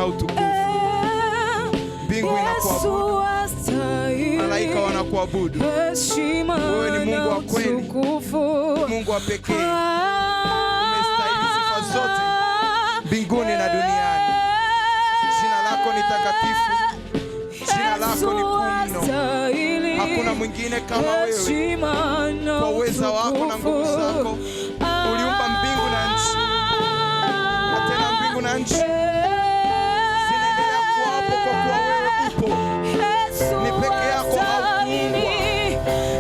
Utukufu. Mbingu Yesu inakuabudu, astahili malaika wanakuabudu. Heshima Wewe ni Mungu na wa kweli, utukufu. Mungu wa pekee. Umestahili sifa zote mbinguni na duniani. Jina lako ni takatifu, jina lako ni kuu mno. Hakuna mwingine kama wewe. Kwa uweza wako na nguvu zako uliumba mbingu na nchi, na tena mbingu na nchi zinaendelea kuwapo kwa kuwa wewe upo. Ni peke yako haukuumbwa,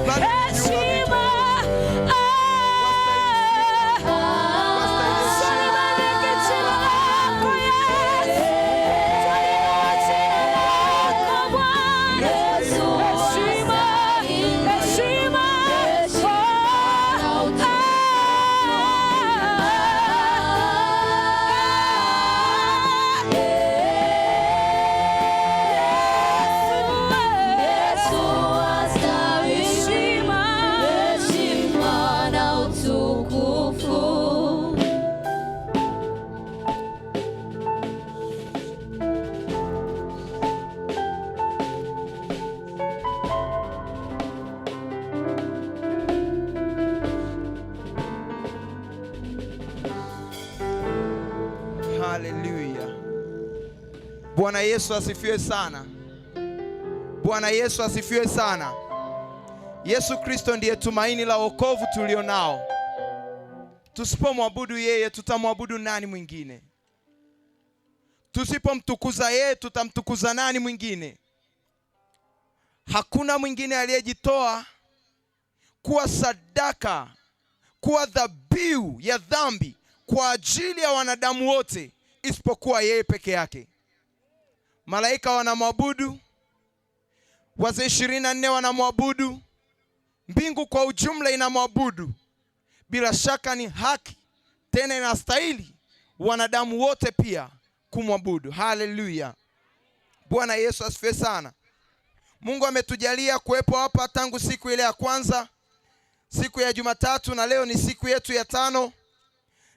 bali uliumba vitu vyote. Wastahili heshima. Yesu astahili heshima na utukufu. Haleluya! Bwana Yesu asifiwe sana. Bwana Yesu asifiwe sana. Yesu Kristo ndiye tumaini la wokovu tulio nao. Tusipomwabudu yeye, tutamwabudu nani mwingine? Tusipomtukuza yeye, tutamtukuza nani mwingine? Hakuna mwingine aliyejitoa kuwa sadaka, kuwa dhabihu ya dhambi kwa ajili ya wanadamu wote isipokuwa yeye peke yake. Malaika wanamwabudu, wazee 24 wanamwabudu, mbingu kwa ujumla inamwabudu. Bila shaka ni haki tena inastahili wanadamu wote pia kumwabudu. Haleluya! Bwana Yesu asifiwe sana. Mungu ametujalia kuwepo hapa tangu siku ile ya kwanza, siku ya Jumatatu, na leo ni siku yetu ya 5,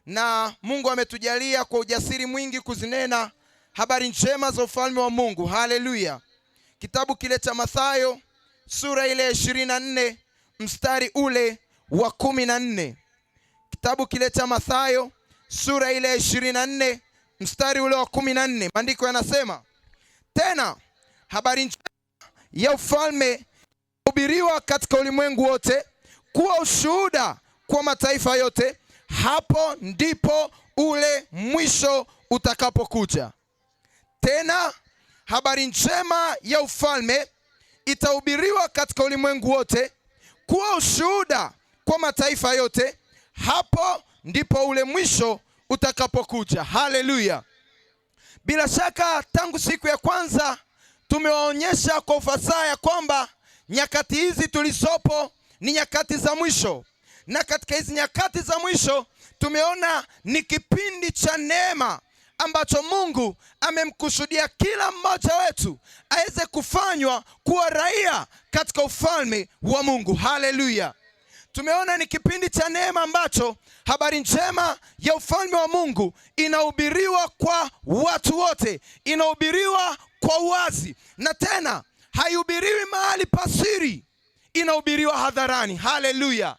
na Mungu ametujalia kwa ujasiri mwingi kuzinena habari njema za ufalme wa Mungu. Haleluya! Kitabu kile cha Mathayo sura ile ya 24 mstari ule wa 14. Kitabu kile cha Mathayo sura ile ya 24 mstari ule wa 14. Maandiko yanasema, tena habari njema ya ufalme hubiriwa katika ulimwengu wote kuwa ushuhuda kwa mataifa yote, hapo ndipo ule mwisho utakapokuja. Tena habari njema ya ufalme itahubiriwa katika ulimwengu wote kuwa ushuhuda kwa mataifa yote, hapo ndipo ule mwisho utakapokuja. Haleluya! Bila shaka tangu siku ya kwanza tumewaonyesha kwa ufasaha ya kwamba nyakati hizi tulizopo ni nyakati za mwisho, na katika hizi nyakati za mwisho tumeona ni kipindi cha neema ambacho Mungu amemkusudia kila mmoja wetu aweze kufanywa kuwa raia katika ufalme wa Mungu. Haleluya! Tumeona ni kipindi cha neema ambacho habari njema ya ufalme wa Mungu inahubiriwa kwa watu wote, inahubiriwa kwa uwazi, na tena haihubiriwi mahali pa siri, inahubiriwa hadharani. Haleluya!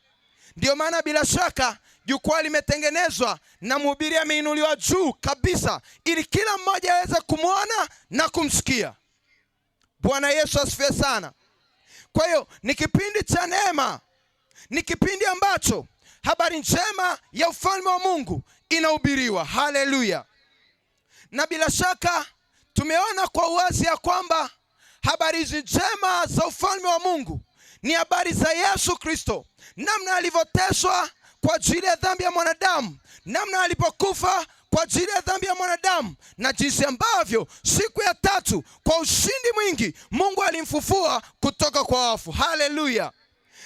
Ndio maana bila shaka jukwaa limetengenezwa na mhubiri ameinuliwa juu kabisa ili kila mmoja aweze kumwona na kumsikia. Bwana Yesu asifiwe sana. Kwa hiyo ni kipindi cha neema, ni kipindi ambacho habari njema ya ufalme wa Mungu inahubiriwa. Haleluya! Na bila shaka tumeona kwa uwazi ya kwamba habari hizi njema za ufalme wa Mungu ni habari za Yesu Kristo, namna alivyoteswa kwa ajili ya dhambi ya mwanadamu, namna alipokufa kwa ajili ya dhambi ya mwanadamu, na jinsi ambavyo siku ya tatu kwa ushindi mwingi Mungu alimfufua kutoka kwa wafu. Haleluya!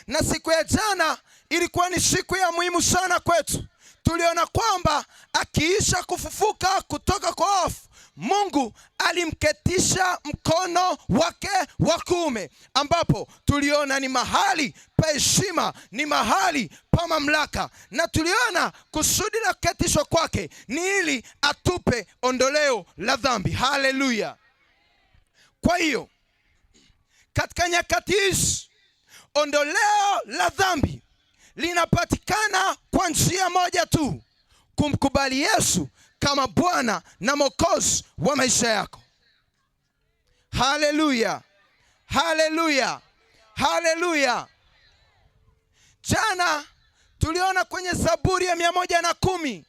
Na siku ya jana ilikuwa ni siku ya muhimu sana kwetu. Tuliona kwamba akiisha kufufuka kutoka kwa wafu, Mungu alimketisha mkono wake wa kuume, ambapo tuliona ni mahali pa heshima, ni mahali pa mamlaka, na tuliona kusudi la kuketishwa kwake ni ili atupe ondoleo la dhambi. Haleluya! Kwa hiyo katika nyakati hizi ondoleo la dhambi linapatikana kwa njia moja tu, kumkubali Yesu kama Bwana na Mwokozi wa maisha yako. Haleluya, haleluya, haleluya! Jana tuliona kwenye Zaburi ya 110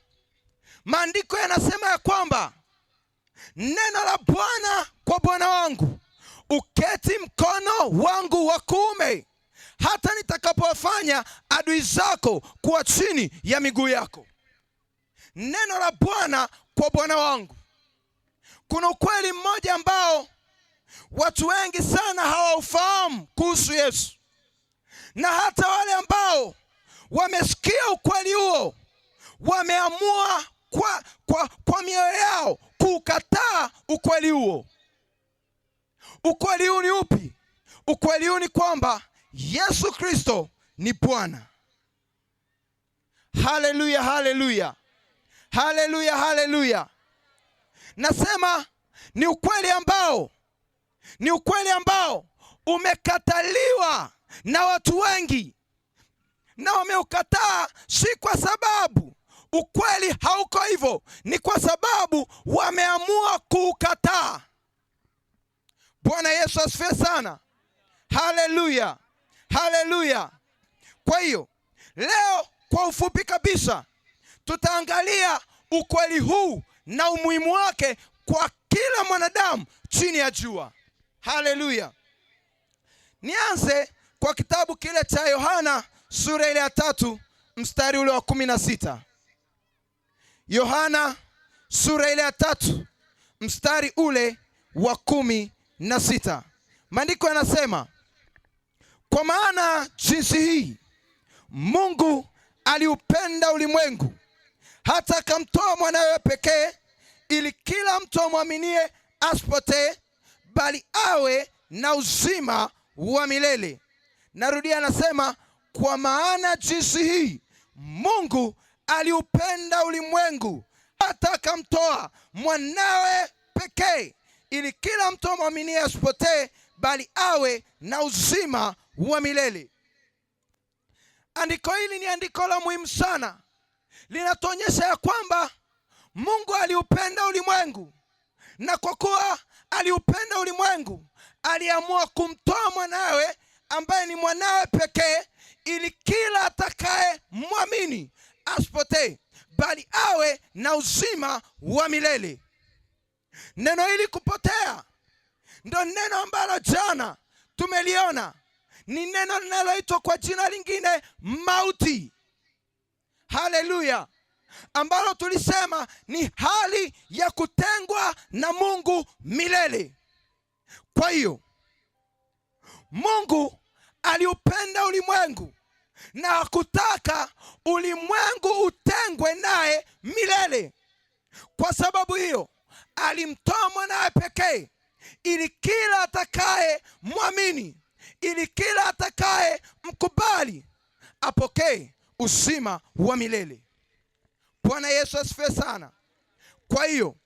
maandiko yanasema ya kwamba neno la Bwana kwa Bwana wangu, uketi mkono wangu wa kuume hata nitakapowafanya adui zako kuwa chini ya miguu yako. Neno la Bwana kwa Bwana wangu. Kuna ukweli mmoja ambao watu wengi sana hawaufahamu kuhusu Yesu, na hata wale ambao wamesikia ukweli huo wameamua kwa mioyo yao kuukataa ukweli huo. Ukweli huu ni upi? Ukweli huu ni kwamba Yesu Kristo ni Bwana. Haleluya, haleluya, haleluya, haleluya. Nasema ni ukweli ambao, ni ukweli ambao umekataliwa na watu wengi, na wameukataa si kwa sababu ukweli hauko hivyo, ni kwa sababu wameamua kuukataa. Bwana Yesu asifiwe sana. Haleluya, haleluya. Kwa hiyo leo kwa ufupi kabisa tutaangalia ukweli huu na umuhimu wake kwa kila mwanadamu chini ya jua. Haleluya. Nianze kwa kitabu kile cha Yohana sura ile ya 3 mstari ule wa 16. Yohana sura ile ya 3 mstari ule wa 16. Maandiko yanasema, kwa maana jinsi hii Mungu aliupenda ulimwengu hata akamtoa mwanawe pekee, ili kila mtu amwaminie asipotee, bali awe na uzima wa milele. Narudia, anasema kwa maana jinsi hii Mungu aliupenda ulimwengu hata akamtoa mwanawe pekee, ili kila mtu amwaminie asipotee, bali awe na uzima wa milele. Andiko hili ni andiko la muhimu sana. Linatuonyesha ya kwamba Mungu aliupenda ulimwengu, na kwa kuwa aliupenda ulimwengu aliamua kumtoa mwanawe ambaye ni mwanawe pekee, ili kila atakaye mwamini asipotee, bali awe na uzima wa milele. Neno hili kupotea ndo neno ambalo jana tumeliona, ni neno linaloitwa kwa jina lingine mauti. Haleluya. Ambalo tulisema ni hali ya kutengwa na Mungu milele. Kwa hiyo Mungu aliupenda ulimwengu na hakutaka ulimwengu utengwe naye milele. Kwa sababu hiyo alimtoa mwanawe pekee, ili kila atakaye mwamini, ili kila atakaye mkubali apokee uzima wa milele. Bwana Yesu asifiwe sana. Kwa hiyo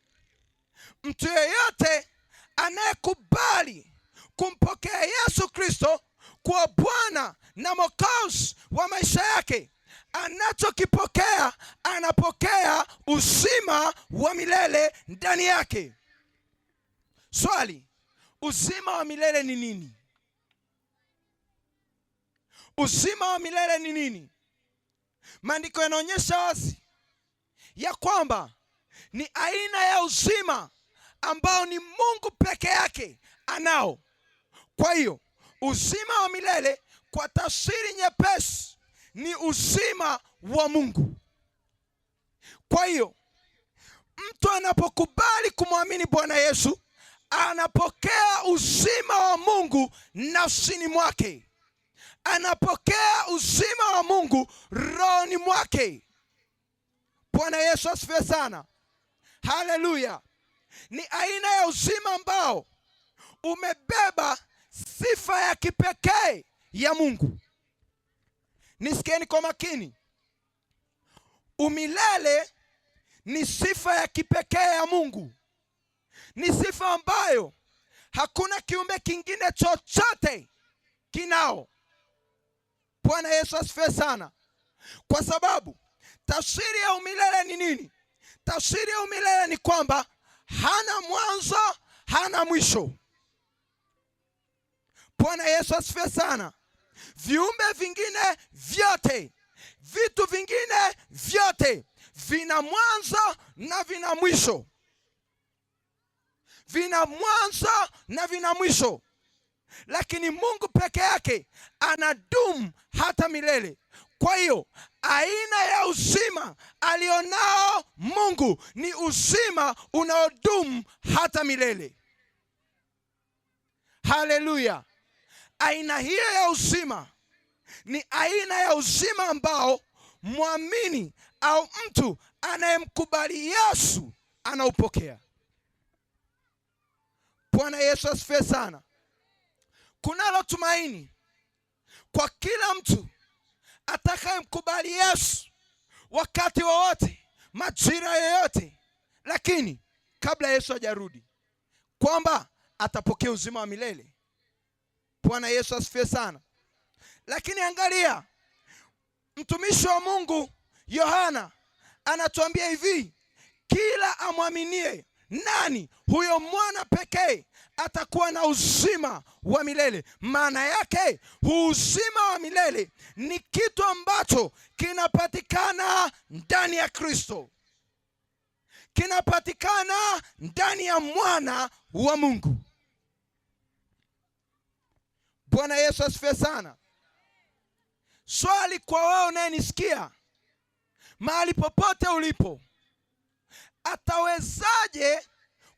mtu yeyote anayekubali kumpokea Yesu Kristo kuwa Bwana na Mwokozi wa maisha yake, anachokipokea, anapokea uzima wa milele ndani yake. Swali, uzima wa milele ni nini? Uzima wa milele ni nini? Maandiko yanaonyesha wazi ya kwamba ni aina ya uzima ambao ni Mungu peke yake anao. Kwa hiyo uzima wa milele kwa tafsiri nyepesi ni uzima wa Mungu. Kwa hiyo mtu anapokubali kumwamini Bwana Yesu anapokea uzima wa Mungu nafsini mwake, anapokea uzima wa Mungu rohoni mwake. Bwana Yesu asifiwe sana. Haleluya. Ni aina ya uzima ambao umebeba sifa ya kipekee ya Mungu. Nisikieni kwa makini. Umilele ni sifa ya kipekee ya Mungu. Ni sifa ambayo hakuna kiumbe kingine chochote kinao. Bwana Yesu asifiwe sana. Kwa sababu tafsiri ya umilele ni nini? Tafsiri ya umilele ni kwamba hana mwanzo, hana mwisho. Bwana Yesu asifiwe sana. Viumbe vingine vyote, vitu vingine vyote vina mwanzo na vina mwisho. Vina mwanzo na vina mwisho. Lakini Mungu peke yake anadumu hata milele. Kwa hiyo aina ya uzima alionao Mungu ni uzima unaodumu hata milele. Haleluya. Aina hiyo ya uzima ni aina ya uzima ambao mwamini au mtu anayemkubali Yesu anaupokea. Bwana Yesu asifiwe sana. Kunalo tumaini kwa kila mtu atakayemkubali Yesu wakati wowote, majira yoyote, lakini kabla Yesu hajarudi, kwamba atapokea uzima wa milele. Bwana Yesu asifiwe sana. Lakini angalia, mtumishi wa Mungu Yohana anatuambia hivi, kila amwaminie nani? Huyo mwana pekee atakuwa na uzima wa milele. Maana yake huu uzima wa milele ni kitu ambacho kinapatikana ndani ya Kristo, kinapatikana ndani ya mwana wa Mungu. Bwana Yesu asifiwe sana. Swali kwa wewe unayenisikia mahali popote ulipo, atawezaje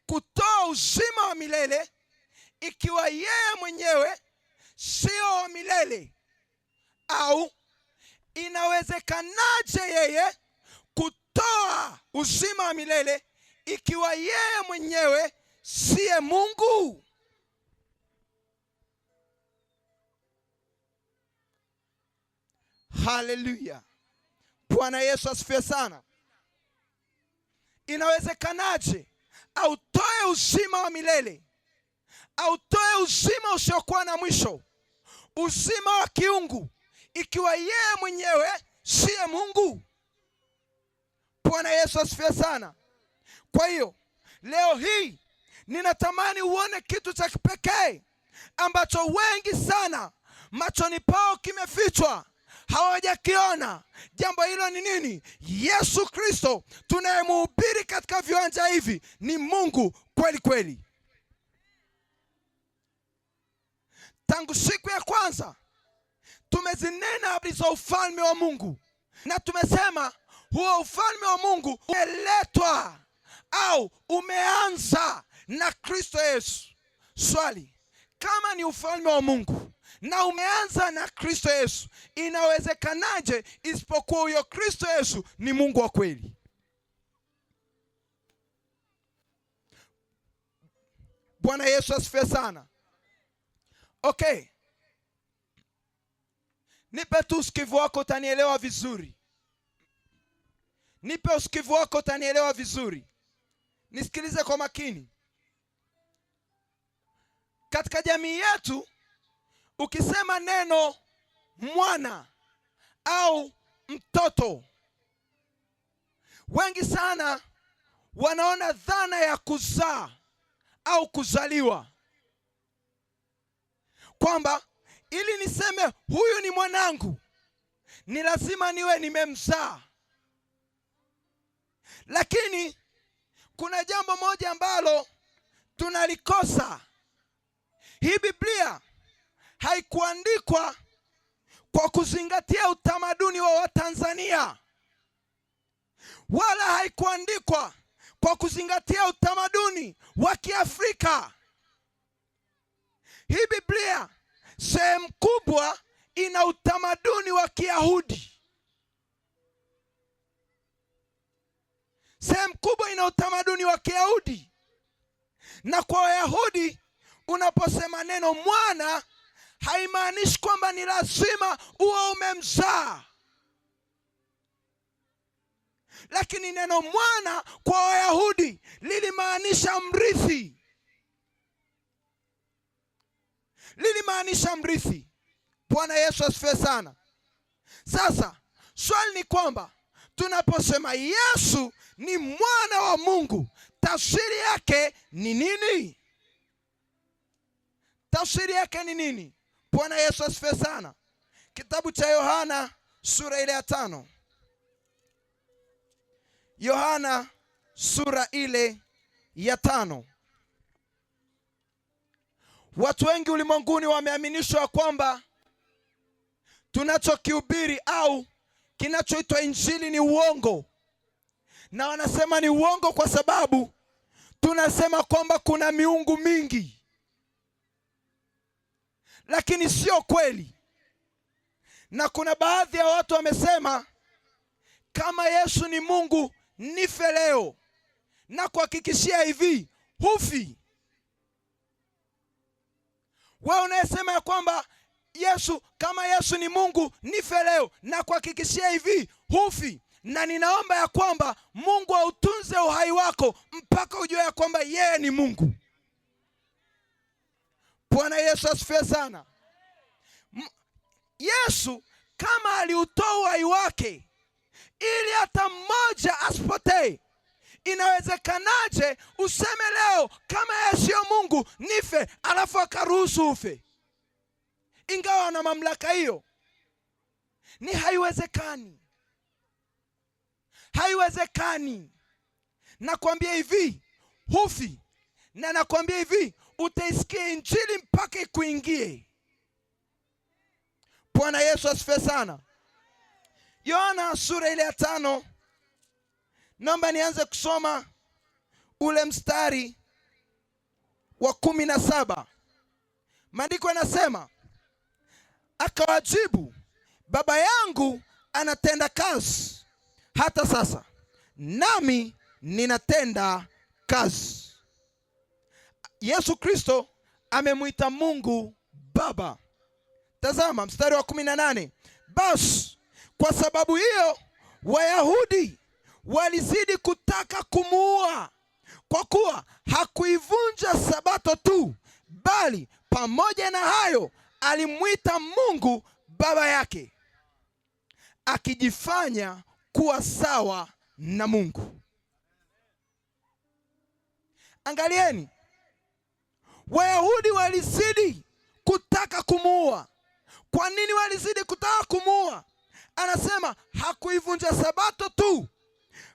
kutoa uzima wa milele ikiwa yeye mwenyewe sio wa milele? Au inawezekanaje yeye kutoa uzima wa milele ikiwa yeye mwenyewe siye Mungu? Haleluya. Bwana Yesu asifiwe sana. Inawezekanaje autoe uzima wa milele, autoe uzima usiokuwa na mwisho, uzima wa kiungu, ikiwa yeye mwenyewe siye Mungu? Bwana Yesu asifiwe sana. Kwa hiyo leo hii ninatamani uone kitu cha kipekee ambacho wengi sana machoni pao kimefichwa, hawajakiona. Jambo hilo ni nini? Yesu Kristo tunayemhubiri katika viwanja hivi ni Mungu kweli kweli. Tangu siku ya kwanza tumezinena habari za ufalme wa Mungu, na tumesema huo ufalme wa Mungu umeletwa au umeanza na Kristo Yesu. Swali, kama ni ufalme wa Mungu na umeanza na Kristo Yesu, inawezekanaje isipokuwa huyo Kristo Yesu ni Mungu wa kweli? Bwana Yesu asifiwe sana. Okay, nipe tu usikivu wako utanielewa vizuri. Nipe usikivu wako utanielewa vizuri. Nisikilize kwa makini. Katika jamii yetu ukisema neno mwana au mtoto, wengi sana wanaona dhana ya kuzaa au kuzaliwa, kwamba ili niseme huyu ni mwanangu ni lazima niwe nimemzaa. Lakini kuna jambo moja ambalo tunalikosa. Hii Biblia haikuandikwa kwa kuzingatia utamaduni wa Watanzania, wala haikuandikwa kwa kuzingatia utamaduni wa Kiafrika. Hii Biblia sehemu kubwa ina utamaduni wa Kiyahudi. Sehemu kubwa ina utamaduni wa Kiyahudi. Na kwa Wayahudi unaposema neno mwana haimaanishi kwamba ni lazima uwe umemzaa. Lakini neno mwana kwa Wayahudi lilimaanisha mrithi. Lilimaanisha mrithi. Bwana Yesu asifiwe sana. Sasa swali ni kwamba tunaposema Yesu ni mwana wa Mungu, tafsiri yake ni nini? Tafsiri yake ni nini? Bwana Yesu asifiwe sana. Kitabu cha Yohana sura ile ya 5. Yohana sura ile ya 5. Watu wengi ulimwenguni wameaminishwa kwamba tunachokihubiri au kinachoitwa injili ni uongo. Na wanasema ni uongo kwa sababu tunasema kwamba kuna miungu mingi. Lakini sio kweli. Na kuna baadhi ya watu wamesema kama Yesu ni Mungu nife leo. Na kuhakikishia hivi, hufi. Wewe unayesema ya kwamba Yesu, kama Yesu ni Mungu nife leo, na kuhakikishia hivi, hufi. Na ninaomba ya kwamba Mungu autunze uhai wako mpaka ujue ya kwamba yeye ni Mungu. Bwana Yesu asifiwe sana. Yesu kama aliutoa uhai wake ili hata mmoja asipotee, inawezekanaje useme leo kama yeye sio Mungu nife, alafu akaruhusu ufe? Ingawa ana mamlaka hiyo. Ni haiwezekani. Haiwezekani. Nakwambia hivi, hufi. Na nakwambia hivi, utaisikia injili mpaka ikuingie. Bwana Yesu asifiwe sana. Yohana sura ile ya 5. Naomba nianze kusoma ule mstari wa 17. Maandiko yanasema, akawajibu, Baba yangu anatenda kazi hata sasa, nami ninatenda kazi. Yesu Kristo amemuita Mungu Baba. Tazama mstari wa 18. Basi kwa sababu hiyo Wayahudi walizidi kutaka kumuua, kwa kuwa hakuivunja Sabato tu, bali pamoja na hayo alimuita Mungu Baba yake, akijifanya kuwa sawa na Mungu. Angalieni, Wayahudi walizidi kutaka kumuua. Kwa nini walizidi kutaka kumuua? Anasema hakuivunja Sabato tu,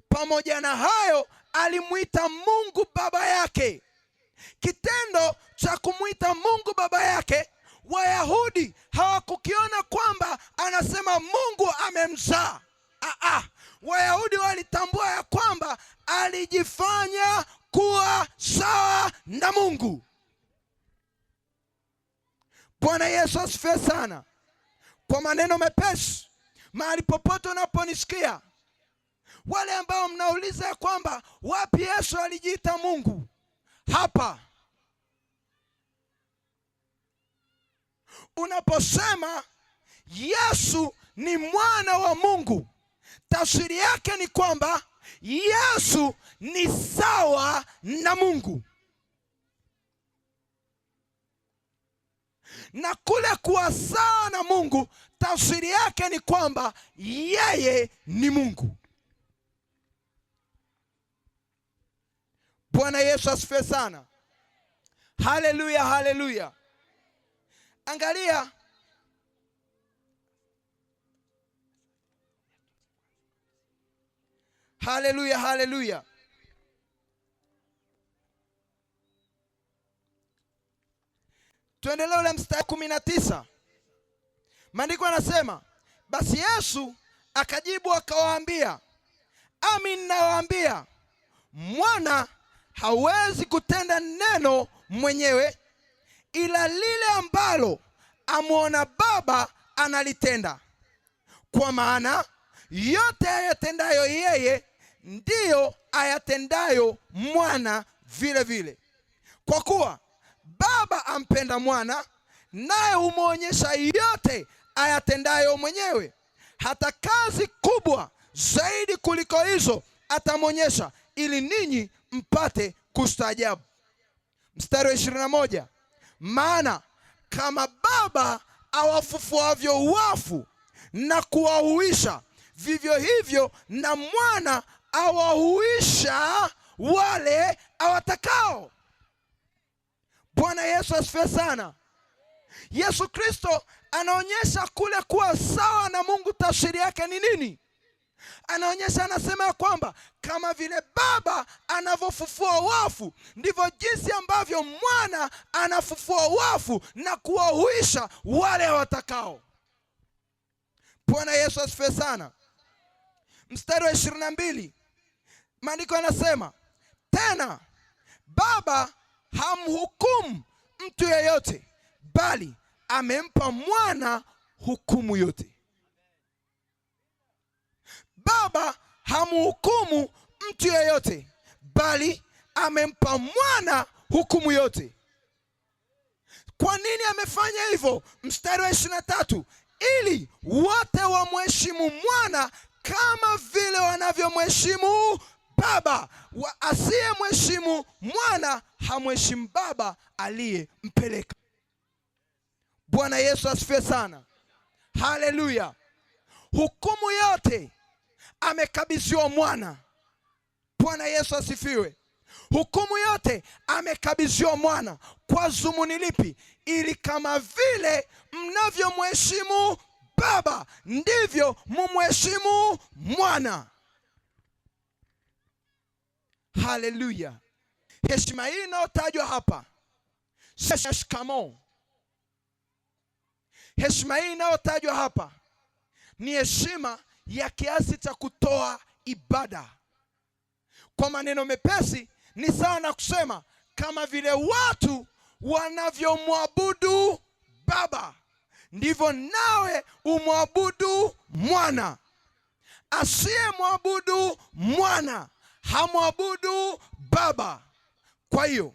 pamoja na hayo alimuita Mungu Baba yake. Kitendo cha kumuita Mungu Baba yake, Wayahudi hawakukiona kwamba anasema Mungu amemzaa. Wayahudi walitambua ya kwamba alijifanya kuwa sawa na Mungu. Bwana Yesu asifiwe sana. Kwa maneno mepesi, mahali popote unaponisikia, wale ambao mnauliza ya kwamba wapi Yesu alijiita Mungu, hapa unaposema Yesu ni mwana wa Mungu, tafsiri yake ni kwamba Yesu ni sawa na Mungu. Na kule kuwa sawa na Mungu, tafsiri yake ni kwamba yeye ni Mungu. Bwana Yesu asifiwe sana. Haleluya, haleluya. Angalia Haleluya, haleluya. Tuendelee ule mstari 19. Maandiko yanasema, basi Yesu akajibu akawaambia, amin nawaambia, mwana hawezi kutenda neno mwenyewe, ila lile ambalo amuona Baba analitenda. Kwa maana yote ayatendayo yeye ndiyo ayatendayo mwana vile vile. Kwa kuwa Baba ampenda Mwana, naye humwonyesha yote ayatendayo mwenyewe. Hata kazi kubwa zaidi kuliko hizo atamwonyesha, ili ninyi mpate kustaajabu. Mstari wa 21, maana kama Baba awafufuavyo wafu na kuwahuisha, vivyo hivyo na Mwana awahuisha wale awatakao. Bwana Yesu asifiwe sana. Yesu Kristo anaonyesha kule kuwa sawa na Mungu tafsiri yake ni nini? Anaonyesha, anasema ya kwamba kama vile Baba anavyofufua wafu, ndivyo jinsi ambavyo Mwana anafufua wafu na kuwahuisha wale watakao. Bwana Yesu asifiwe sana. Mstari wa 22, maandiko yanasema tena, Baba hamhukumu mtu yeyote, bali amempa Mwana hukumu yote. Baba hamhukumu mtu yeyote, bali amempa Mwana hukumu yote. Kwa nini amefanya hivyo? Mstari wa 23, ili wote wamheshimu Mwana kama vile wanavyomheshimu Baba. Asiyemheshimu Mwana hamheshimu Baba aliyempeleka. Bwana Yesu asifiwe sana. Haleluya. Hukumu yote amekabidhiwa Mwana. Bwana Yesu asifiwe. Hukumu yote amekabidhiwa Mwana. Kwa dhumuni lipi? Ili kama vile mnavyomheshimu Baba ndivyo mumheshimu Mwana. Haleluya. Heshima hii inayotajwa hapa shikamoo. Heshima hii inayotajwa hapa ni heshima ya kiasi cha kutoa ibada. Kwa maneno mepesi ni sawa na kusema kama vile watu wanavyomwabudu Baba ndivyo nawe umwabudu Mwana. Asiyemwabudu Mwana hamwabudu Baba. Kwa hiyo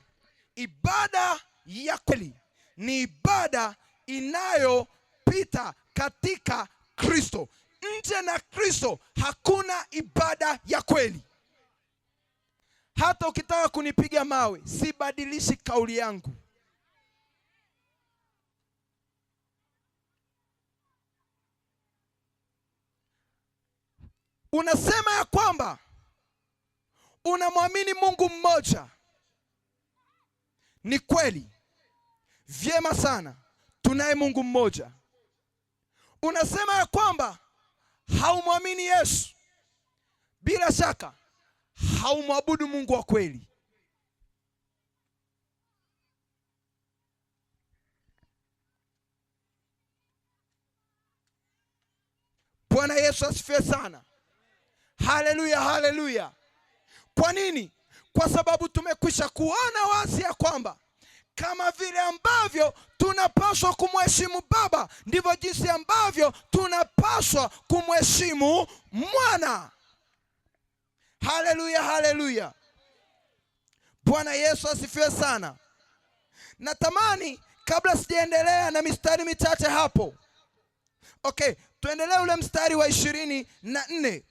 ibada ya kweli ni ibada inayopita katika Kristo. Nje na Kristo hakuna ibada ya kweli. Hata ukitaka kunipiga mawe, sibadilishi kauli yangu. Unasema ya kwamba unamwamini Mungu mmoja. Ni kweli, vyema sana, tunaye Mungu mmoja. Unasema ya kwamba haumwamini Yesu, bila shaka haumwabudu Mungu wa kweli. Bwana Yesu asifiwe sana. Haleluya, haleluya. Kwa nini? Kwa sababu tumekwisha kuona wazi ya kwamba kama vile ambavyo tunapaswa kumheshimu Baba, ndivyo jinsi ambavyo tunapaswa kumheshimu Mwana. Haleluya, haleluya. Bwana Yesu asifiwe sana. Natamani kabla sijaendelea na mistari michache hapo, okay, tuendelee ule mstari wa 24.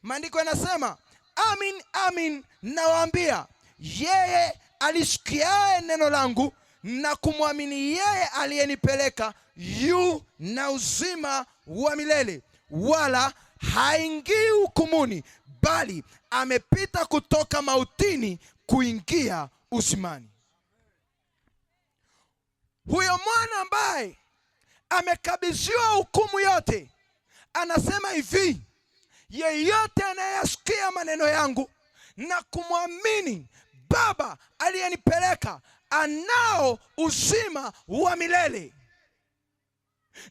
Maandiko yanasema, amin amin nawaambia, yeye alisikiaye neno langu na kumwamini yeye aliyenipeleka yu na uzima wa milele, wala haingii hukumuni, bali amepita kutoka mautini kuingia uzimani. Huyo mwana ambaye amekabidhiwa hukumu yote anasema hivi, yeyote anayesikia maneno yangu na kumwamini Baba aliyenipeleka anao uzima wa milele.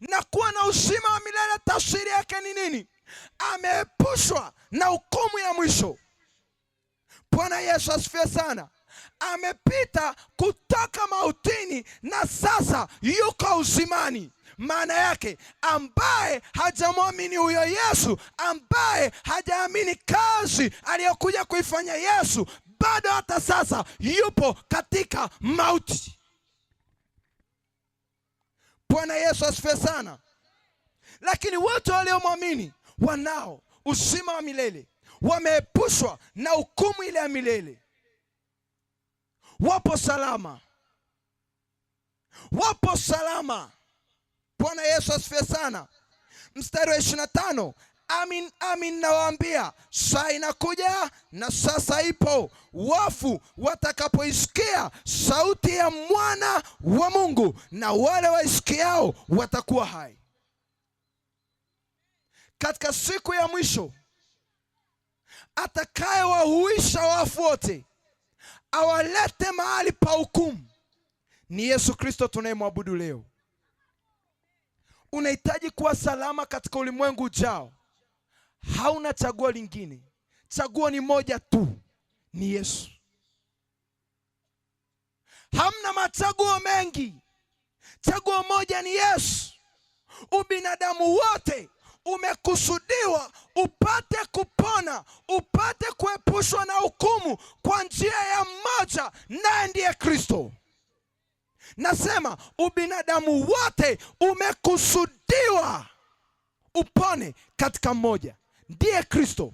Na kuwa na uzima wa milele tafsiri yake ni nini? Ameepushwa na hukumu ya mwisho. Bwana Yesu asifiwe sana. Amepita kutoka mautini na sasa yuko uzimani. Maana yake ambaye hajamwamini huyo Yesu, ambaye hajaamini kazi aliyokuja kuifanya Yesu, bado hata sasa yupo katika mauti. Bwana Yesu asifiwe sana. Lakini wote waliomwamini wanao uzima wa milele, wameepushwa na hukumu ile ya milele, wapo salama, wapo salama. Bwana Yesu asifiwe sana. Mstari wa 25, amin amin nawaambia, saa inakuja na sasa ipo, wafu watakapoisikia sauti ya Mwana wa Mungu, na wale waisikiao watakuwa hai. Katika siku ya mwisho atakayewahuisha wafu wote awalete mahali pa hukumu ni Yesu Kristo tunayemwabudu leo. Unahitaji kuwa salama katika ulimwengu ujao. Hauna chaguo lingine. Chaguo ni moja tu, ni Yesu. Hamna machaguo mengi. Chaguo moja ni Yesu. Ubinadamu wote umekusudiwa upate kupona, upate kuepushwa na hukumu kwa njia ya mmoja, naye ndiye Kristo. Nasema ubinadamu wote umekusudiwa upone katika mmoja, ndiye Kristo.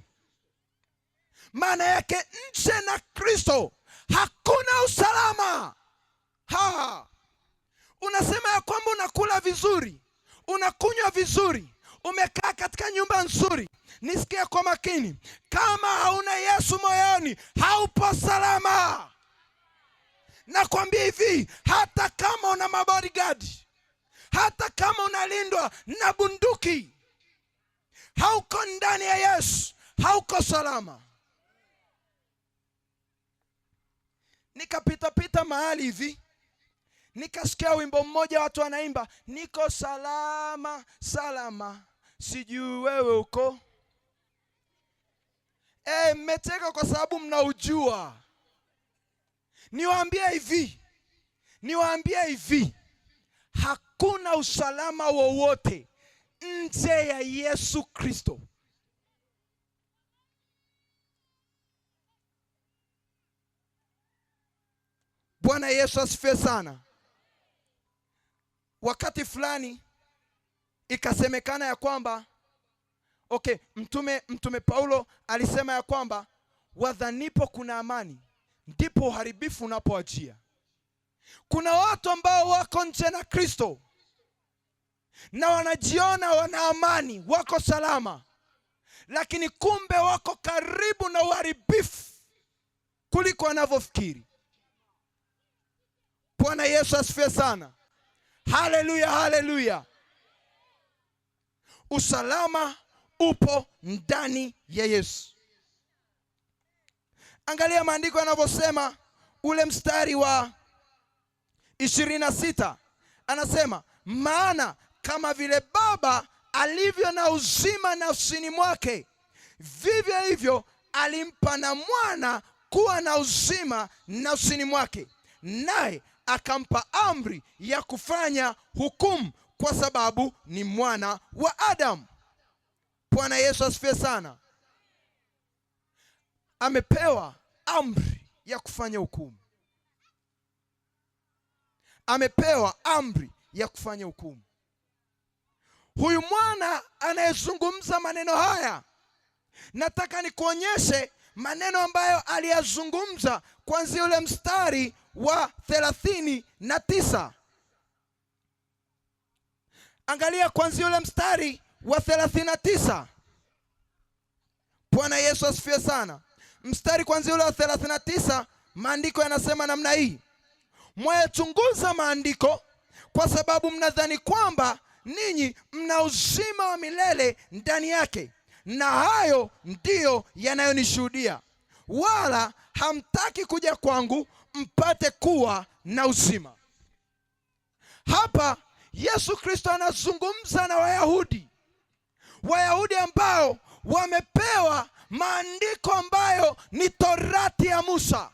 Maana yake nje na Kristo hakuna usalama. Ha! Unasema ya kwamba unakula vizuri, unakunywa vizuri, umekaa katika nyumba nzuri. Nisikie kwa makini, kama hauna Yesu moyoni haupo salama. Nakwambia hivi, hata kama una mabodyguard, hata kama unalindwa na bunduki, hauko ndani ya Yesu, hauko salama. Nikapita pita mahali hivi, nikasikia wimbo mmoja watu wanaimba, niko salama salama, sijui wewe uko. Mmecheka kwa sababu mnaujua. Niwaambie hivi, hakuna usalama wowote nje ya Yesu Kristo. Bwana Yesu asifiwe sana. Wakati fulani ikasemekana ya kwamba Mtume Paulo alisema ya kwamba wadhanipo kuna amani ndipo uharibifu unapoajia. Kuna watu ambao wako nje na Kristo na wanajiona wana amani, wako salama, lakini kumbe wako karibu na uharibifu kuliko wanavyofikiri. Bwana Yesu asifiwe sana. Haleluya, haleluya. Usalama upo ndani ya Yesu. Angalia maandiko yanavyosema, ule mstari wa 26 anasema, maana kama vile Baba alivyo na uzima nafsini mwake, vivyo hivyo alimpa na Mwana kuwa na uzima nafsini mwake, naye akampa amri ya kufanya hukumu, kwa sababu ni mwana wa Adamu. Bwana Yesu asifiwe sana. Amepewa amri ya kufanya hukumu. Amepewa amri ya kufanya hukumu. Huyu mwana anayezungumza maneno haya, nataka nikuonyeshe maneno ambayo aliyazungumza kuanzia ule mstari wa 39. Angalia kuanzia ule mstari wa 39. Bwana Yesu asifiwe sana. Mstari kuanzia ule wa 39, maandiko yanasema namna hii: mwayachunguza maandiko kwa sababu mnadhani kwamba ninyi mna uzima wa milele ndani yake, na hayo ndiyo yanayonishuhudia, wala hamtaki kuja kwangu mpate kuwa na uzima. Hapa Yesu Kristo anazungumza na Wayahudi, Wayahudi ambao wamepewa maandiko ambayo ni Torati ya Musa.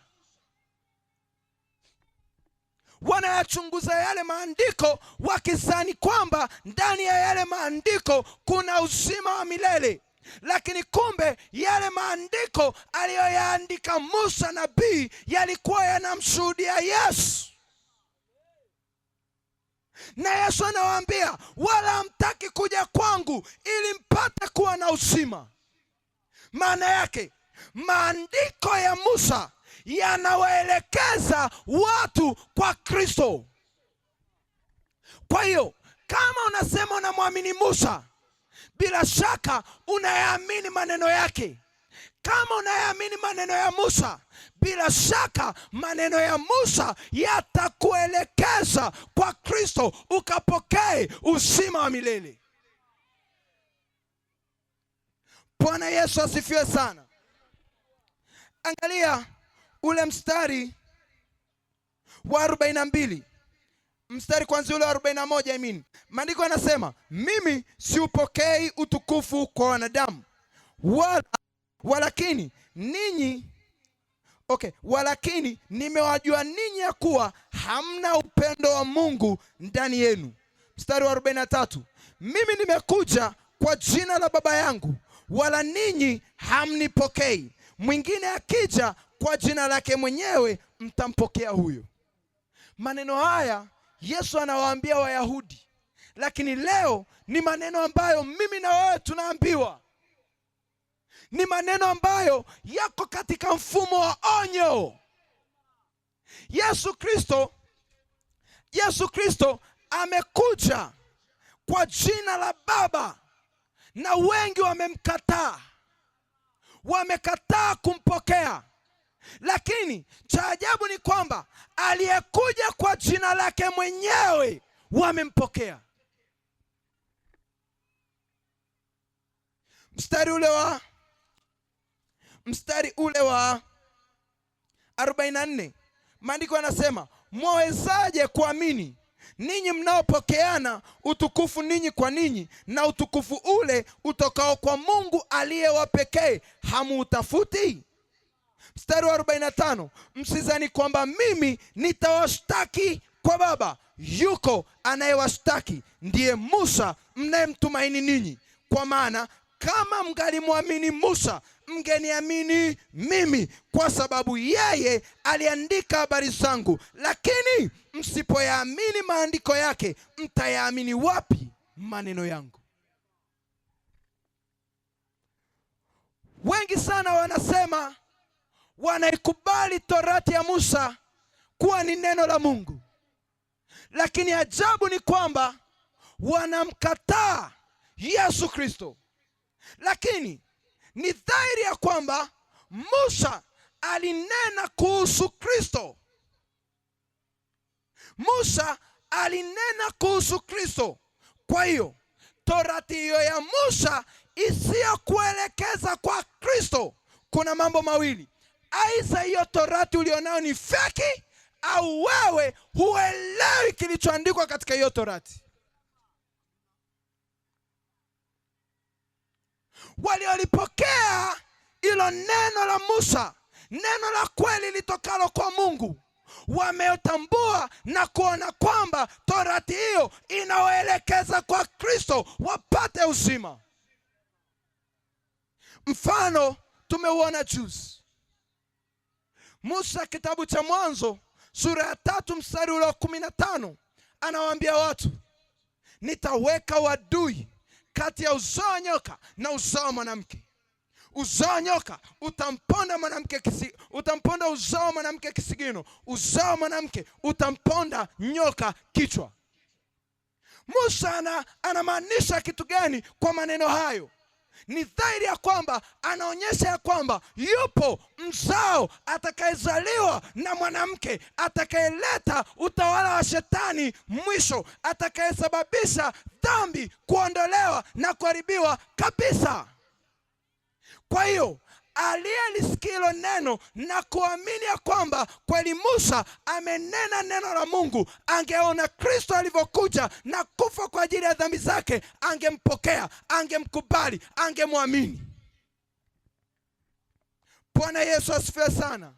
Wanayachunguza yale maandiko wakizani kwamba ndani ya yale maandiko kuna uzima wa milele. Lakini kumbe yale maandiko aliyoyaandika Musa nabii yalikuwa yanamshuhudia Yesu. Na Yesu anawaambia, wala hamtaki kuja kwangu ili mpate kuwa na uzima. Maana yake maandiko ya Musa yanawaelekeza watu kwa Kristo. Kwa hiyo kama unasema unamwamini Musa, bila shaka unayaamini maneno yake. Kama unayaamini maneno ya Musa, bila shaka maneno ya Musa yatakuelekeza kwa Kristo ukapokee uzima wa milele. Bwana Yesu asifiwe sana. Angalia ule mstari wa 42. Mstari kwanza ule wa 41, I mean. Maandiko yanasema, mimi siupokei utukufu kwa wanadamu, walakini ninyi, okay, walakini nimewajua ninyi ya kuwa hamna upendo wa Mungu ndani yenu. Mstari wa 43, mimi nimekuja kwa jina la Baba yangu, wala ninyi hamnipokei. Mwingine akija kwa jina lake mwenyewe, mtampokea huyo. Maneno haya Yesu anawaambia Wayahudi, lakini leo ni maneno ambayo mimi na wewe tunaambiwa. Ni maneno ambayo yako katika mfumo wa onyo. Yesu Kristo amekuja kwa jina la Baba na wengi wamemkataa. Wamekataa kumpokea. Lakini cha ajabu ni kwamba aliyekuja kwa jina lake mwenyewe wamempokea. Mstari ule wa 44, maandiko yanasema, mwawezaje kuamini ninyi mnaopokeana utukufu ninyi kwa ninyi, na utukufu ule utokao kwa Mungu aliye wa pekee hamuutafuti? Mstari wa 45, msizani kwamba mimi nitawashtaki kwa Baba. Yuko anayewashtaki, ndiye Musa mnayemtumaini ninyi. Kwa maana kama mngalimwamini Musa, mngeniamini mimi, kwa sababu yeye aliandika habari zangu. Lakini msipoyaamini maandiko yake, mtayaamini wapi maneno yangu? Wengi sana wanasema wanaikubali Torati ya Musa kuwa ni neno la Mungu, lakini ajabu ni kwamba wanamkataa Yesu Kristo. Lakini ni dhahiri ya kwamba Musa alinena kuhusu Kristo. Musa alinena kuhusu Kristo. Kwa hiyo Torati hiyo ya Musa isiyokuelekeza kwa Kristo, kuna mambo mawili: aidha hiyo Torati ulionayo ni feki, au wewe huelewi kilichoandikwa katika hiyo Torati. Waliolipokea hilo neno la Musa, neno la kweli litokalo kwa Mungu, wametambua na kuona kwamba Torati hiyo inawaelekeza kwa Kristo wapate uzima. Mfano tumeuona juzi. Musa kitabu cha Mwanzo sura ya 3 mstari ule wa 15 anawaambia watu, nitaweka wadui kati ya uzao wa nyoka na uzao wa mwanamke. Uzao wa nyoka utamponda mwanamke utamponda uzao wa mwanamke kisigino, uzao wa mwanamke utamponda nyoka kichwa. Musa anamaanisha kitu gani kwa maneno hayo? Ni dhahiri ya kwamba anaonyesha ya kwamba yupo mzao atakayezaliwa na mwanamke, atakayeleta utawala wa shetani mwisho, atakayesababisha dhambi kuondolewa na kuharibiwa kabisa. Kwa hiyo aliyelisikia hilo neno na kuamini ya kwamba kweli Musa amenena neno la Mungu, angeona Kristo alivyokuja na kufa kwa ajili ya dhambi zake, angempokea, angemkubali, angemwamini. Bwana Yesu asifiwe sana.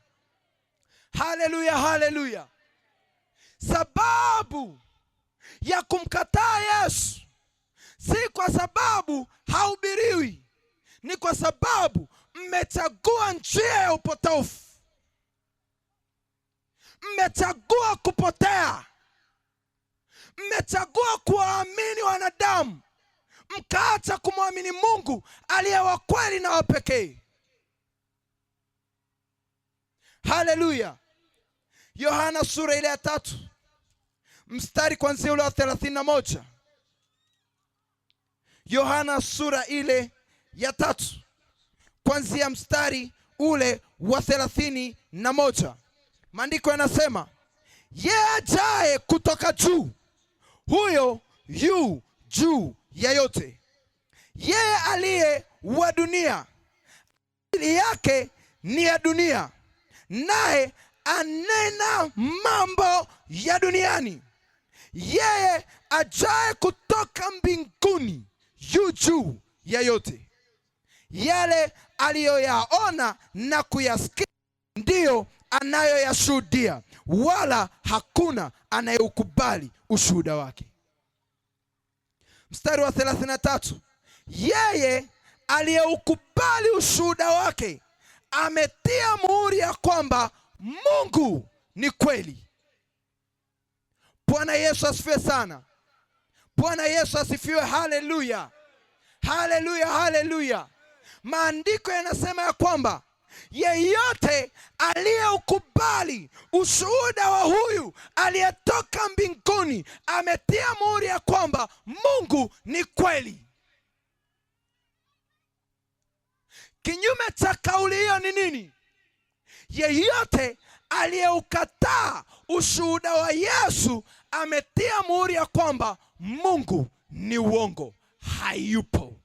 Haleluya, haleluya. Sababu ya kumkataa Yesu si kwa sababu hahubiriwi, Ni kwa sababu mmechagua njia ya upotofu, mmechagua kupotea, mmechagua kuwaamini wanadamu, mkaacha kumwamini Mungu aliye wa kweli na wa pekee. Haleluya! Yohana sura ile ya 3 mstari kuanzia ule wa 31. Yohana sura ile ya 3 kuanzia mstari ule wa 31. Maandiko yanasema, yeye ajaye kutoka juu, huyo yu juu ya yote. Yeye aliye wa dunia, akili yake ni ya dunia, naye anena mambo ya duniani. Yeye ajaye kutoka mbinguni yu juu ya yote. Yale aliyoyaona na kuyasikia ndiyo anayoyashuhudia, wala hakuna anayeukubali ushuhuda wake. Mstari wa 33, yeye aliyeukubali ushuhuda wake ametia muhuri ya kwamba Mungu ni kweli. Bwana Yesu asifiwe sana. Bwana Yesu asifiwe. Haleluya, haleluya, haleluya. Maandiko yanasema ya kwamba yeyote aliyeukubali ushuhuda wa huyu aliyetoka mbinguni ametia muhuri ya kwamba Mungu ni kweli. Kinyume cha kauli hiyo ni nini? Yeyote aliyeukataa ushuhuda wa Yesu ametia muhuri ya kwamba Mungu ni uongo, hayupo.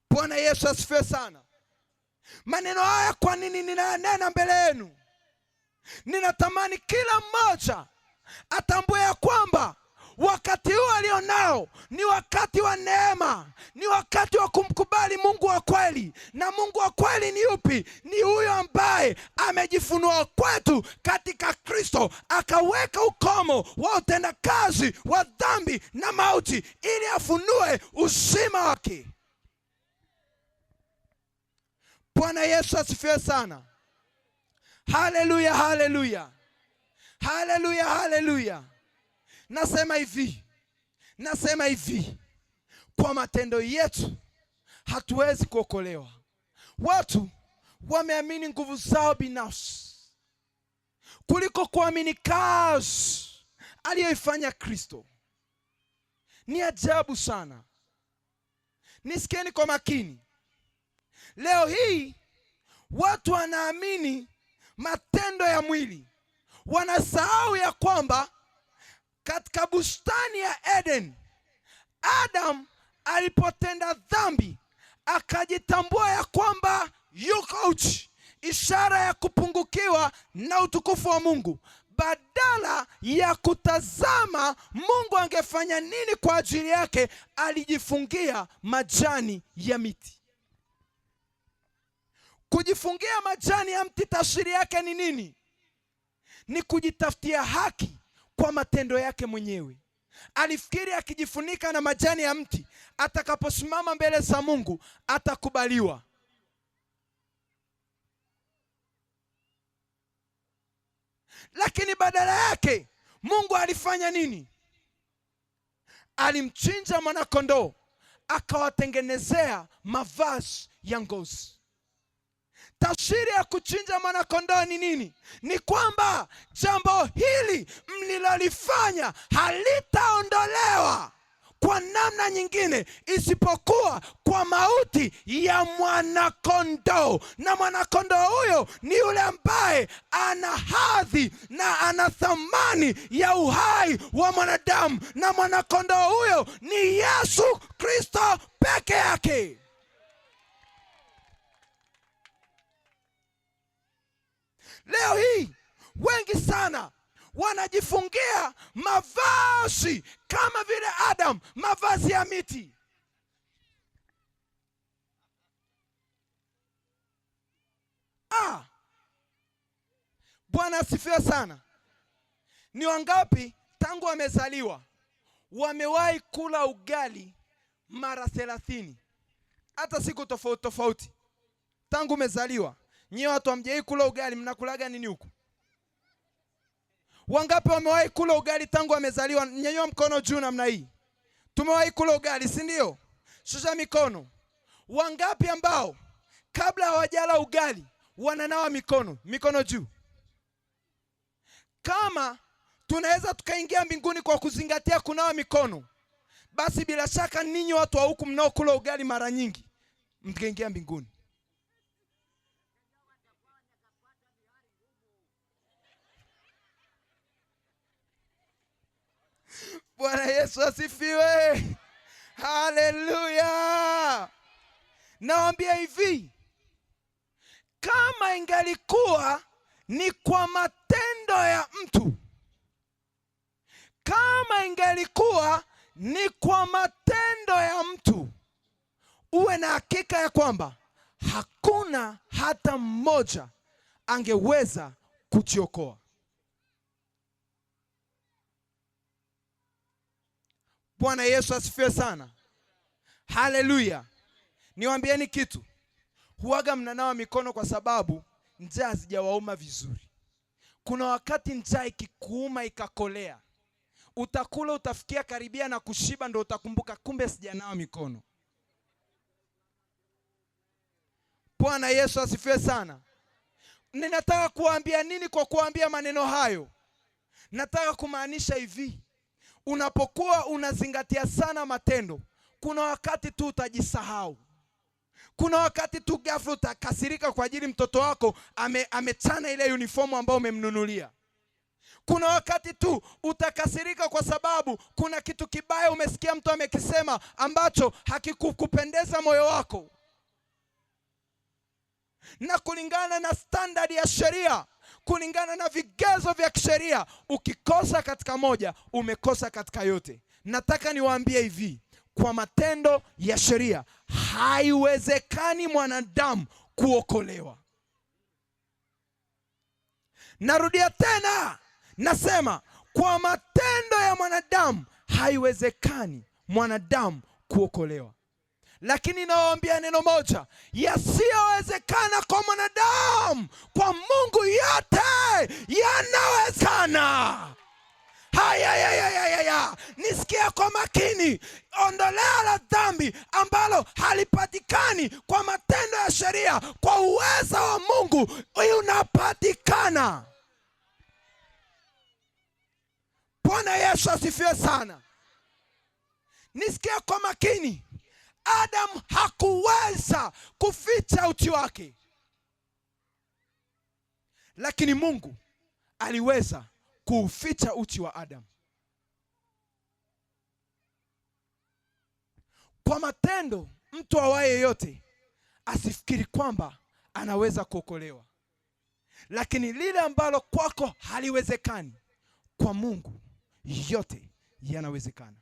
Bwana Yesu asifiwe sana. Maneno haya kwa nini ninayanena mbele yenu? Ninatamani kila mmoja atambue ya kwamba wakati huu alionao ni wakati wa neema, ni wakati wa kumkubali Mungu wa kweli. Na Mungu wa kweli ni yupi? Ni huyo ambaye amejifunua kwetu katika Kristo, akaweka ukomo wa utendakazi wa dhambi na mauti ili afunue uzima wake. Bwana Yesu asifiwe sana. Haleluya, haleluya, haleluya, haleluya. Nasema hivi, nasema hivi, kwa matendo yetu hatuwezi kuokolewa. Watu wameamini nguvu zao binafsi kuliko kuamini kazi aliyoifanya Kristo. Ni ajabu sana. Nisikieni kwa makini. Leo hii watu wanaamini matendo ya mwili, wanasahau ya kwamba katika bustani ya Eden, Adam alipotenda dhambi akajitambua ya kwamba yuko uchi, ishara ya kupungukiwa na utukufu wa Mungu. Badala ya kutazama Mungu angefanya nini kwa ajili yake, alijifungia majani ya miti. Kujifungia majani ya mti tafsiri yake ni nini? Ni kujitafutia haki kwa matendo yake mwenyewe. Alifikiri akijifunika na majani ya mti, atakaposimama mbele za Mungu atakubaliwa. Lakini badala yake Mungu alifanya nini? Alimchinja mwana-kondoo, akawatengenezea mavazi ya ngozi. Tafsiri ya kuchinja mwana-kondoo ni nini? Ni kwamba jambo hili mlilolifanya halitaondolewa kwa namna nyingine isipokuwa kwa mauti ya mwana-kondoo. Na mwana-kondoo huyo ni yule ambaye ana hadhi na ana thamani ya uhai wa mwanadamu, na mwana-kondoo huyo ni Yesu Kristo peke yake. Leo hii wengi sana wanajifungia mavazi kama vile Adam, mavazi ya miti. Bwana asifiwe sana. Ni wangapi tangu wamezaliwa wamewahi kula ugali mara 30? Hata siku tofauti tofauti tangu umezaliwa. Nyie watu hamjawahi kula ugali, mnakulaga nini huku? Wangapi wamewahi kula ugali tangu wamezaliwa? Nyanyua mkono juu namna hii. Tumewahi kula ugali, si ndio? Shusha mikono. Wangapi ambao kabla hawajala ugali wananawa mikono? Mikono juu. Kama tunaweza tukaingia mbinguni kwa kuzingatia kunawa mikono, basi bila shaka ninyi watu wa huku mnaokula ugali mara nyingi mtaingia mbinguni. Bwana Yesu asifiwe. Haleluya. Nawaambia hivi, kama ingalikuwa ni kwa matendo ya mtu, kama ingalikuwa ni kwa matendo ya mtu, uwe na hakika ya kwamba hakuna hata mmoja angeweza kujiokoa. Bwana Yesu asifiwe sana. Haleluya. Niwaambieni kitu. Huwaga mnanawa mikono kwa sababu njaa hazijawauma vizuri. Kuna wakati njaa ikikuuma ikakolea, utakula utafikia karibia na kushiba, ndo utakumbuka kumbe sijanawa mikono. Bwana Yesu asifiwe sana. Ninataka kuambia nini kwa kuambia maneno hayo? Nataka kumaanisha hivi, unapokuwa unazingatia sana matendo, kuna wakati tu utajisahau. Kuna wakati tu ghafla utakasirika kwa ajili mtoto wako amechana ile uniformu ambayo umemnunulia. Kuna wakati tu utakasirika kwa sababu kuna kitu kibaya umesikia mtu amekisema ambacho hakikukupendeza moyo wako. Na kulingana na standard ya sheria, kulingana na vigezo vya kisheria, ukikosa katika moja, umekosa katika yote. Nataka niwaambie hivi, kwa matendo ya sheria haiwezekani mwanadamu kuokolewa. Narudia tena, nasema kwa matendo ya mwanadamu haiwezekani mwanadamu kuokolewa. Lakini nawaambia neno moja, yasiyowezekana kwa mwanadamu, kwa Mungu yote yanawezekana. Haya, nisikie kwa makini. Ondoleo la dhambi ambalo halipatikani kwa matendo ya sheria, kwa uwezo wa Mungu unapatikana. Bwana Yesu asifiwe sana. Nisikie kwa makini. Adam hakuweza kuficha uchi wake, lakini Mungu aliweza kuuficha uchi wa Adam. Kwa matendo, mtu awaye yote asifikiri kwamba anaweza kuokolewa, lakini lile ambalo kwako haliwezekani, kwa Mungu yote yanawezekana.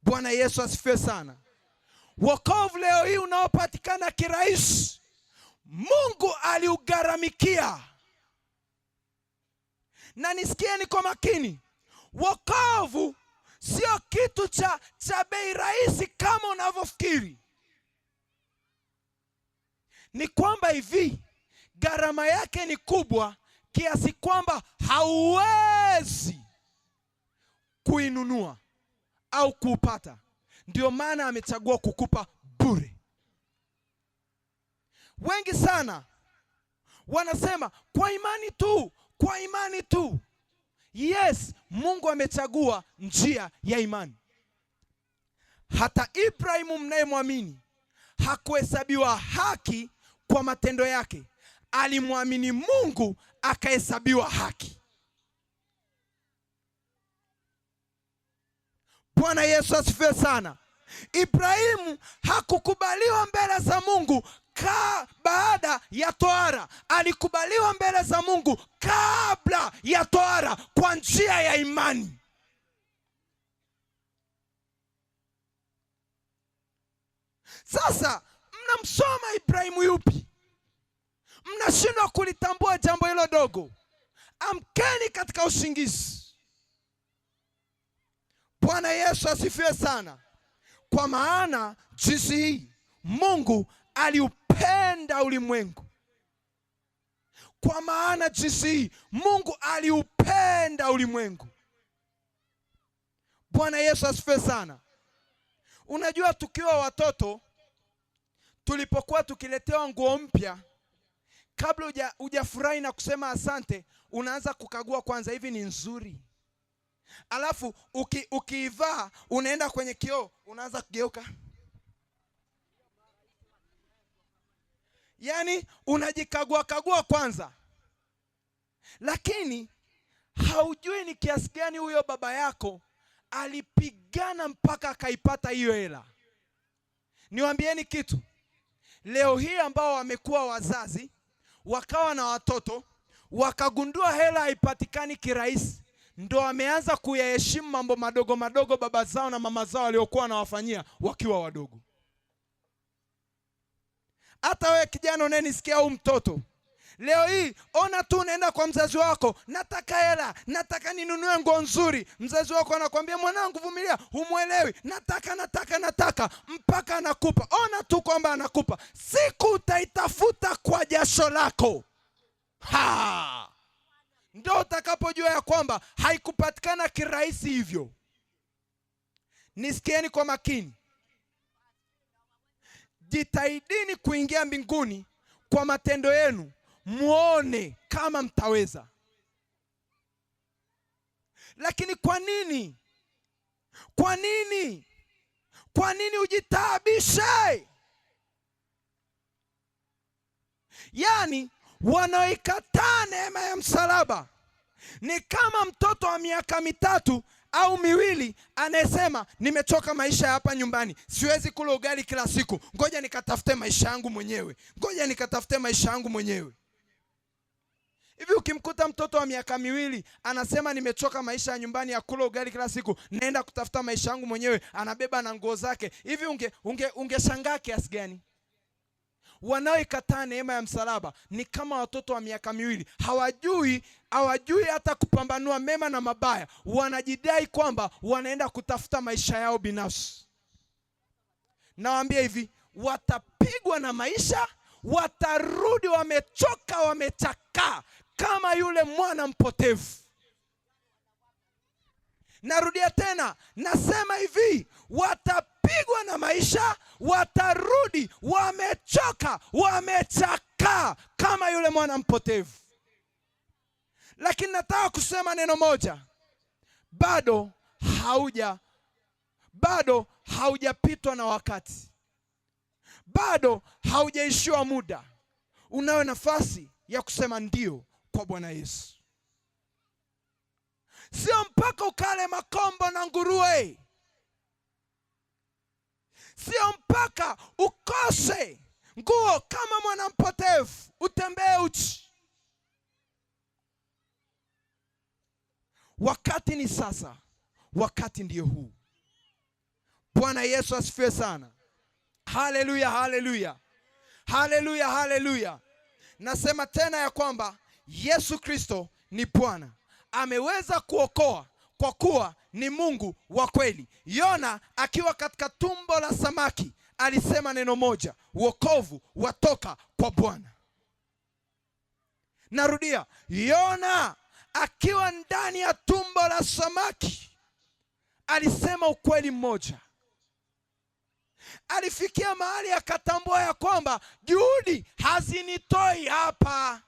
Bwana Yesu asifiwe sana. Wokovu leo hii unaopatikana kirahisi, Mungu aliugharamikia. Na nisikieni kwa makini, wokovu sio kitu cha bei rahisi kama unavyofikiri. Ni kwamba hivi, gharama yake ni kubwa kiasi kwamba hauwezi kuinunua au kuupata. Ndio maana amechagua kukupa bure. Wengi sana wanasema kwa imani tu, kwa imani tu. Yes, Mungu amechagua njia ya imani. Hata Ibrahimu mnayemwamini hakuhesabiwa haki kwa matendo yake. Alimwamini Mungu akahesabiwa haki. Bwana Yesu asifiwe sana. Ibrahimu hakukubaliwa mbele za Mungu baada ya tohara. Alikubaliwa mbele za Mungu kabla ya tohara kwa njia ya imani. Sasa mnamsoma Ibrahimu yupi? Mnashindwa kulitambua jambo hilo dogo. Amkeni katika usingizi. Bwana Yesu asifiwe sana. Kwa maana jinsi hii Mungu aliupenda ulimwengu. Kwa maana jinsi hii Mungu aliupenda ulimwengu. Bwana Yesu asifiwe sana. Unajua, tukiwa watoto tulipokuwa tukiletewa nguo mpya, kabla hujafurahi na kusema asante, unaanza kukagua kwanza, hivi ni nzuri? Alafu ukiivaa unaenda kwenye kioo, unaanza kugeuka. Yaani unajikagua kagua kwanza. Lakini haujui ni kiasi gani huyo baba yako alipigana mpaka akaipata hiyo hela. Niwaambieni kitu. Leo hii ambao wamekuwa wazazi, wakawa na watoto, wakagundua hela haipatikani kirahisi, ndo wameanza kuyaheshimu mambo madogo madogo baba zao na mama zao waliokuwa wanawafanyia wakiwa wadogo. Hata wewe kijana unayenisikia au mtoto, leo hii ona tu unaenda kwa mzazi wako, nataka hela, nataka ninunue nguo nzuri. Mzazi wako anakuambia mwanangu vumilia, humuelewi, nataka, nataka, nataka, mpaka anakupa. Ona tu kwamba anakupa. Siku utaitafuta kwa jasho lako. Ha! Ndio utakapojua ya kwamba haikupatikana kirahisi hivyo. Nisikieni kwa makini. Jitahidini kuingia mbinguni kwa matendo yenu, muone kama mtaweza. Lakini kwa nini? Kwa nini? Kwa nini ujitaabishe? Yaani wanaoikataa neema ya msalaba ni kama mtoto wa miaka 3 au 2 anayesema nimechoka maisha hapa nyumbani, siwezi kula ugali kila siku, ngoja nikatafute maisha yangu mwenyewe, ngoja nikatafute maisha yangu mwenyewe. Hivi ukimkuta mtoto wa miaka 2 anasema nimechoka maisha ya nyumbani ya kula ugali kila siku, naenda kutafuta maisha yangu mwenyewe, anabeba na nguo zake, hivi ungeshangaa kiasi gani? Wanaoikataa neema ya msalaba ni kama watoto wa miaka 2, hawajui hata kupambanua mema na mabaya, wanajidai kwamba wanaenda kutafuta maisha yao binafsi. Nawaambia hivi, watapigwa na maisha, watarudi wamechoka, wamechakaa kama yule mwana mpotevu. Narudia tena, nasema hivi, watapigwa na maisha, watarudi wamechoka, wamechakaa kama yule mwana mpotevu. Lakini nataka kusema neno moja, bado haujapitwa na wakati, bado haujaishiwa muda. Unayo nafasi ya kusema ndio kwa Bwana Yesu. Sio mpaka ukale makombo na nguruwe, sio mpaka ukose nguo kama mwana mpotevu utembee uchi. Wakati ni sasa, wakati ndio huu. Bwana Yesu asifiwe sana. Haleluya, haleluya, haleluya, haleluya. Nasema tena ya kwamba Yesu Kristo ni Bwana. Ameweza kuokoa kwa kuwa ni Mungu wa kweli. Yona akiwa katika tumbo la samaki alisema neno moja, wokovu watoka kwa Bwana. Narudia, Yona akiwa ndani ya tumbo la samaki alisema ukweli mmoja. Alifikia mahali akatambua ya kwamba juhudi hazinitoi hapa.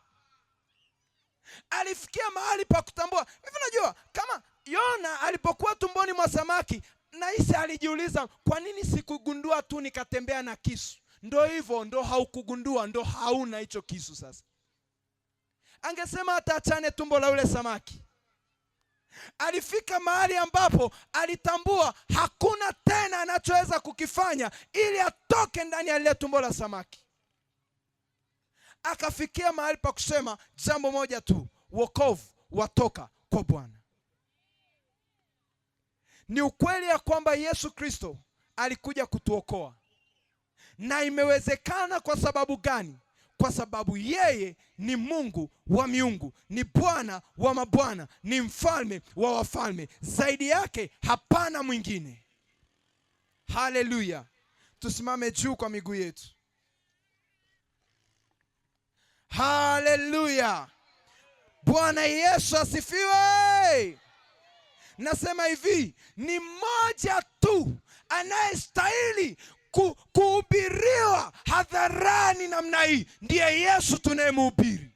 Alifikia mahali pa kutambua. Hivi unajua kama Yona alipokuwa tumboni mwa samaki, nahisi alijiuliza, kwa nini sikugundua tu nikatembea na kisu? Ndo hivyo, ndo haukugundua, ndo hauna hicho kisu sasa. Angesema hata achane tumbo la ule samaki. Alifika mahali ambapo alitambua hakuna tena anachoweza kukifanya ili atoke ndani ya lile tumbo la samaki. Akafikia mahali pa kusema jambo moja tu, wokovu watoka kwa Bwana. Ni ukweli ya kwamba Yesu Kristo alikuja kutuokoa. Na imewezekana kwa sababu gani? Kwa sababu yeye ni Mungu wa miungu, ni Bwana wa mabwana, ni mfalme wa wafalme. Zaidi yake hapana mwingine. Haleluya! Tusimame juu kwa miguu yetu. Haleluya! Bwana Yesu asifiwe. Nasema hivi, ni mmoja tu anayestahili kuhubiriwa hadharani namna hii, ndiye Yesu tunayemhubiri.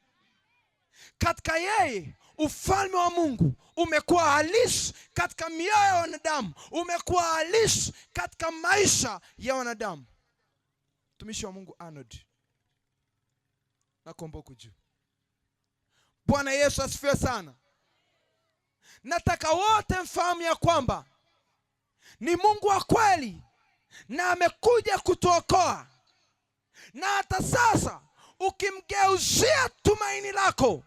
Katika yeye ufalme wa Mungu umekuwa halisi katika mioyo ya wanadamu, umekuwa halisi katika maisha ya wanadamu. Mtumishi wa Mungu Arnold, nakuomba huku juu. Bwana Yesu asifiwe sana. Nataka wote mfahamu ya kwamba ni Mungu wa kweli na amekuja kutuokoa, na hata sasa ukimgeuzia tumaini lako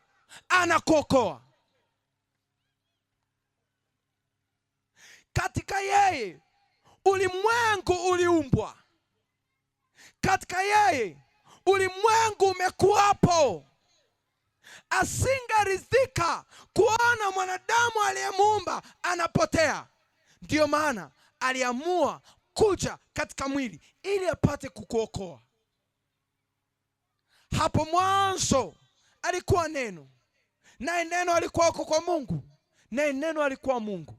anakuokoa. Katika yeye ulimwengu uliumbwa, katika yeye ulimwengu umekuwapo. Asingaridhika kuona mwanadamu aliyemuumba anapotea. Ndiyo maana aliamua kuja katika mwili ili apate kukuokoa. Hapo mwanzo alikuwa neno, naye neno alikuwa kwa Mungu, naye neno alikuwa Mungu,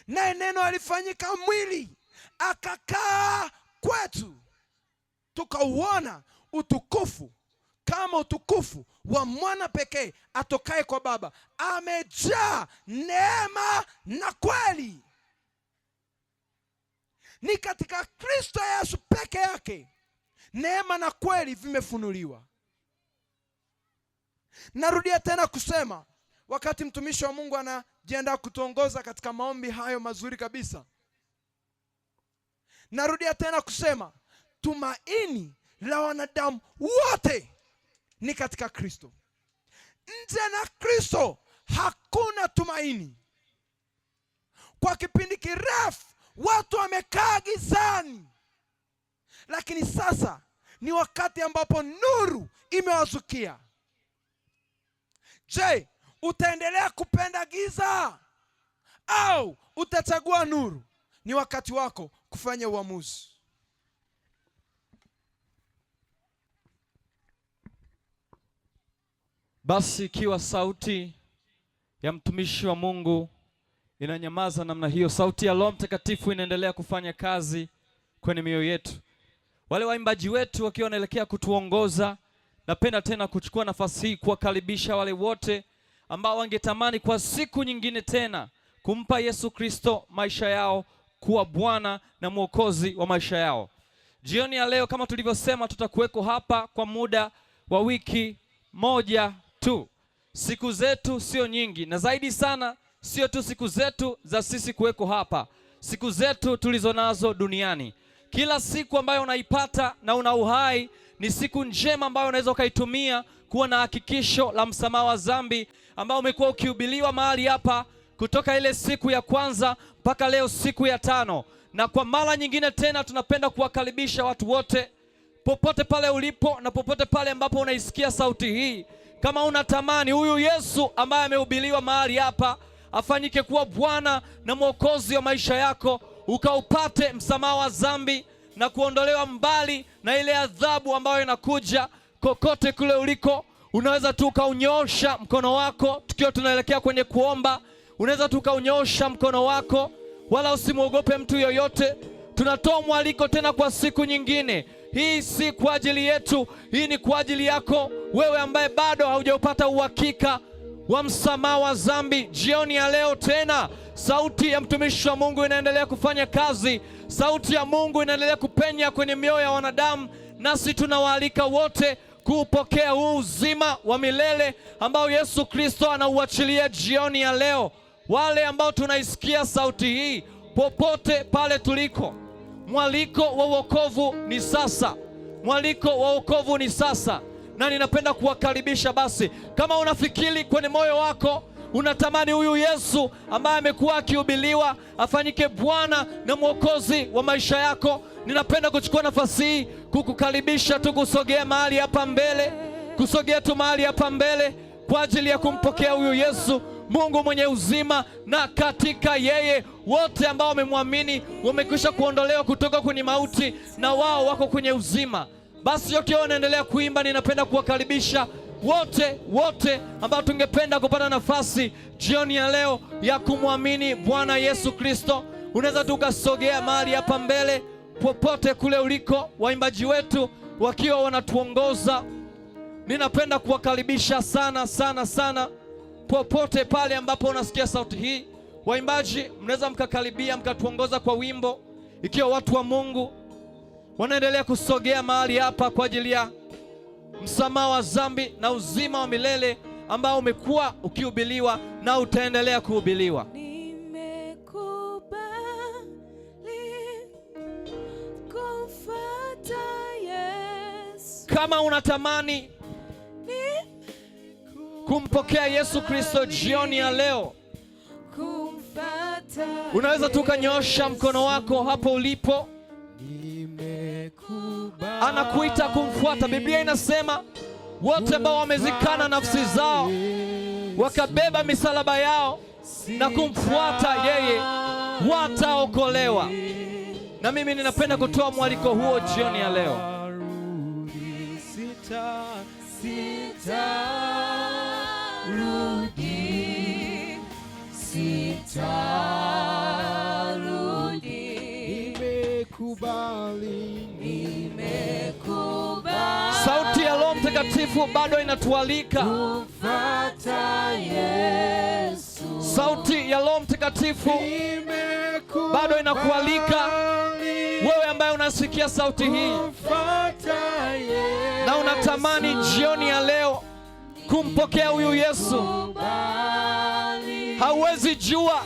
naye neno alifanyika mwili akakaa kwetu, tukauona utukufu kama utukufu wa mwana pekee atokaye kwa Baba, amejaa neema na kweli. Ni katika Kristo Yesu peke yake neema na kweli vimefunuliwa. Narudia tena kusema, wakati mtumishi wa Mungu anajiandaa kutuongoza katika maombi hayo mazuri kabisa, narudia tena kusema tumaini la wanadamu wote ni katika Kristo. Nje na Kristo hakuna tumaini. Kwa kipindi kirefu watu wamekaa gizani, lakini sasa ni wakati ambapo nuru imewazukia. Je, utaendelea kupenda giza au utachagua nuru? Ni wakati wako kufanya uamuzi. Basi ikiwa sauti ya mtumishi wa Mungu inanyamaza namna hiyo, sauti ya Roho Mtakatifu inaendelea kufanya kazi kwenye mioyo yetu. Wale waimbaji wetu wakiwa wanaelekea kutuongoza, napenda tena kuchukua nafasi hii kuwakaribisha wale wote ambao wangetamani kwa siku nyingine tena kumpa Yesu Kristo maisha yao kuwa Bwana na Mwokozi wa maisha yao. Jioni ya leo kama tulivyosema, tutakuweko hapa kwa muda wa wiki moja tu. Siku zetu sio nyingi, na zaidi sana sio tu siku zetu za sisi kuweko hapa, siku zetu tulizonazo duniani. Kila siku ambayo unaipata na una uhai ni siku njema ambayo unaweza ukaitumia kuwa na hakikisho la msamaha wa dhambi ambao umekuwa ukihubiriwa mahali hapa kutoka ile siku ya kwanza mpaka leo siku ya 5. Na kwa mara nyingine tena tunapenda kuwakaribisha watu wote popote pale ulipo na popote pale ambapo unaisikia sauti hii. Kama unatamani huyu Yesu ambaye amehubiriwa mahali hapa afanyike kuwa Bwana na Mwokozi wa maisha yako, ukaupate msamaha wa dhambi na kuondolewa mbali na ile adhabu ambayo inakuja, kokote kule uliko unaweza tu ukaunyosha mkono wako. Tukiwa tunaelekea kwenye kuomba, unaweza tu ukaunyosha mkono wako, wala usimwogope mtu yoyote. Tunatoa mwaliko tena kwa siku nyingine. Hii si kwa ajili yetu, hii ni kwa ajili yako wewe ambaye bado haujaupata uhakika wa msamaha wa dhambi. Jioni ya leo tena sauti ya mtumishi wa Mungu inaendelea kufanya kazi. Sauti ya Mungu inaendelea kupenya kwenye mioyo ya wanadamu, nasi tunawaalika wote kuupokea huu uzima wa milele ambao Yesu Kristo anauachilia jioni ya leo. Wale ambao tunaisikia sauti hii popote pale tuliko, mwaliko wa wokovu ni sasa. Mwaliko wa wokovu ni sasa. Na ninapenda kuwakaribisha basi, kama unafikiri kwenye moyo wako unatamani huyu Yesu ambaye amekuwa akihubiriwa afanyike Bwana na Mwokozi wa maisha yako, ninapenda kuchukua nafasi hii kukukaribisha tu kusogea mahali hapa mbele, kusogea tu mahali hapa mbele kwa ajili ya kumpokea huyu Yesu Mungu mwenye uzima, na katika yeye wote ambao wamemwamini wamekwisha kuondolewa kutoka kwenye mauti na wao wako kwenye uzima. Basi yote wanaendelea kuimba, ninapenda kuwakaribisha wote wote ambao tungependa kupata nafasi jioni ya leo ya kumwamini Bwana Yesu Kristo. Unaweza tu ukasogea mahali hapa mbele, popote kule uliko, waimbaji wetu wakiwa wanatuongoza. Ninapenda kuwakaribisha sana sana sana, popote pale ambapo unasikia sauti hii. Waimbaji, mnaweza mkakaribia mkatuongoza kwa wimbo, ikiwa watu wa Mungu wanaendelea kusogea mahali hapa kwa ajili ya msamaha wa dhambi na uzima wa milele ambao umekuwa ukihubiriwa na utaendelea kuhubiriwa. Nimekubali kumfuata Yesu. Kama unatamani kumpokea Yesu Kristo jioni ya leo, Kumfuata unaweza tu ukanyosha mkono wako hapo ulipo. Anakuita kumfuata. Biblia inasema wote ambao wamezikana nafsi zao wakabeba misalaba yao na kumfuata yeye wataokolewa. Na mimi ninapenda kutoa mwaliko huo jioni ya leo. Sitarudi, sitarudi. Nimekubali, Nimekubali Sauti ya Roho Mtakatifu bado inatualika. kumfuata Yesu. Sauti ya Roho Mtakatifu bado inakualika wewe ambaye unasikia sauti hii na unatamani jioni ya leo kumpokea huyu Yesu. Hauwezi jua,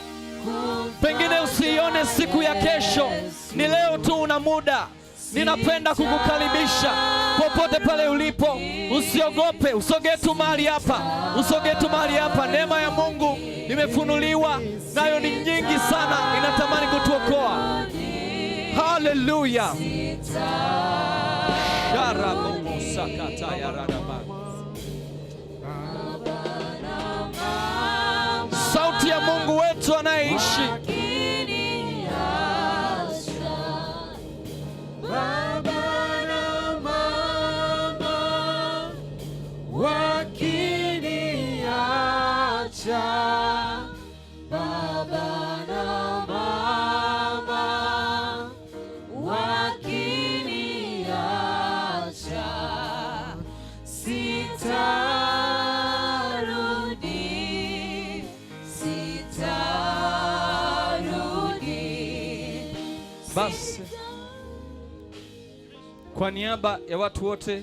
pengine usiione siku ya kesho, ni leo tu una muda. Ninapenda kukukaribisha popote pale ulipo, usiogope, usogee tu mahali hapa, usogee tu mahali hapa. Neema ya Mungu imefunuliwa, nayo ni nyingi sana, inatamani kutuokoa. Haleluya! Sauti ya Mungu wetu anayeishi. Baba na mama wakiniacha, baba na mama Wakiniacha, sitarudi, sitarudi. Basi kwa niaba ya watu wote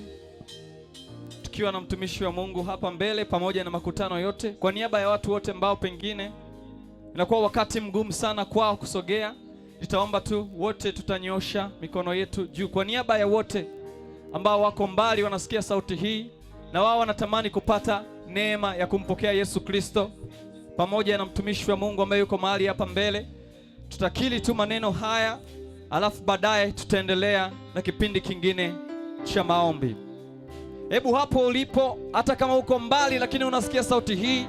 tukiwa na mtumishi wa Mungu hapa mbele pamoja na makutano yote, kwa niaba ya watu wote ambao pengine inakuwa wakati mgumu sana kwao kusogea, nitaomba tu wote tutanyosha mikono yetu juu kwa niaba ya wote ambao wako mbali wanasikia sauti hii na wao wanatamani kupata neema ya kumpokea Yesu Kristo pamoja na mtumishi wa Mungu ambaye yuko mahali hapa mbele. Tutakili tu maneno haya, alafu baadaye tutaendelea na kipindi kingine cha maombi. Hebu hapo ulipo, hata kama uko mbali lakini unasikia sauti hii,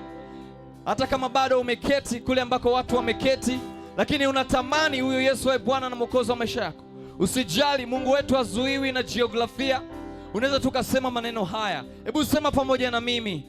hata kama bado umeketi kule ambako watu wameketi, lakini unatamani huyu Yesu awe Bwana na Mwokozi wa maisha yako, usijali, Mungu wetu hazuiwi na jiografia. Unaweza tukasema maneno haya. Hebu sema pamoja na mimi: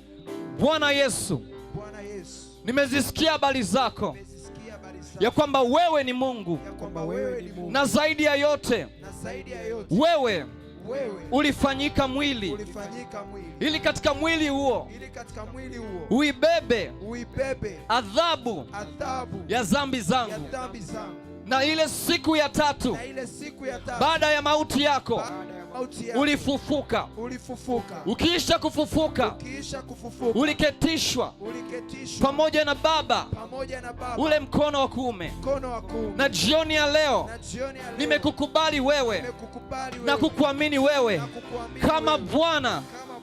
Bwana Yesu, Bwana Yesu, nimezisikia habari zako nimezisikia habari zako ya kwamba wewe ni Mungu, ya kwamba wewe ni Mungu, na zaidi ya yote na zaidi ya yote wewe wewe ulifanyika mwili, ulifanyika mwili, ili katika mwili huo ili katika mwili huo uibebe uibebe adhabu adhabu ya dhambi ya zangu, dhambi zangu, na ile siku ya tatu na ile siku ya tatu baada ya mauti yako baada ya mauti yako ulifufuka. ulifufuka. Ukiisha kufufuka Ukiisha kufufuka uliketishwa uliketishwa pamoja na Baba pamoja na Baba ule mkono wa kuume. mkono wa kuume. Na jioni ya leo Na jioni ya leo nimekukubali wewe nimekukubali na wewe kukuamini wewe na kukuamini kama wewe Bwana kama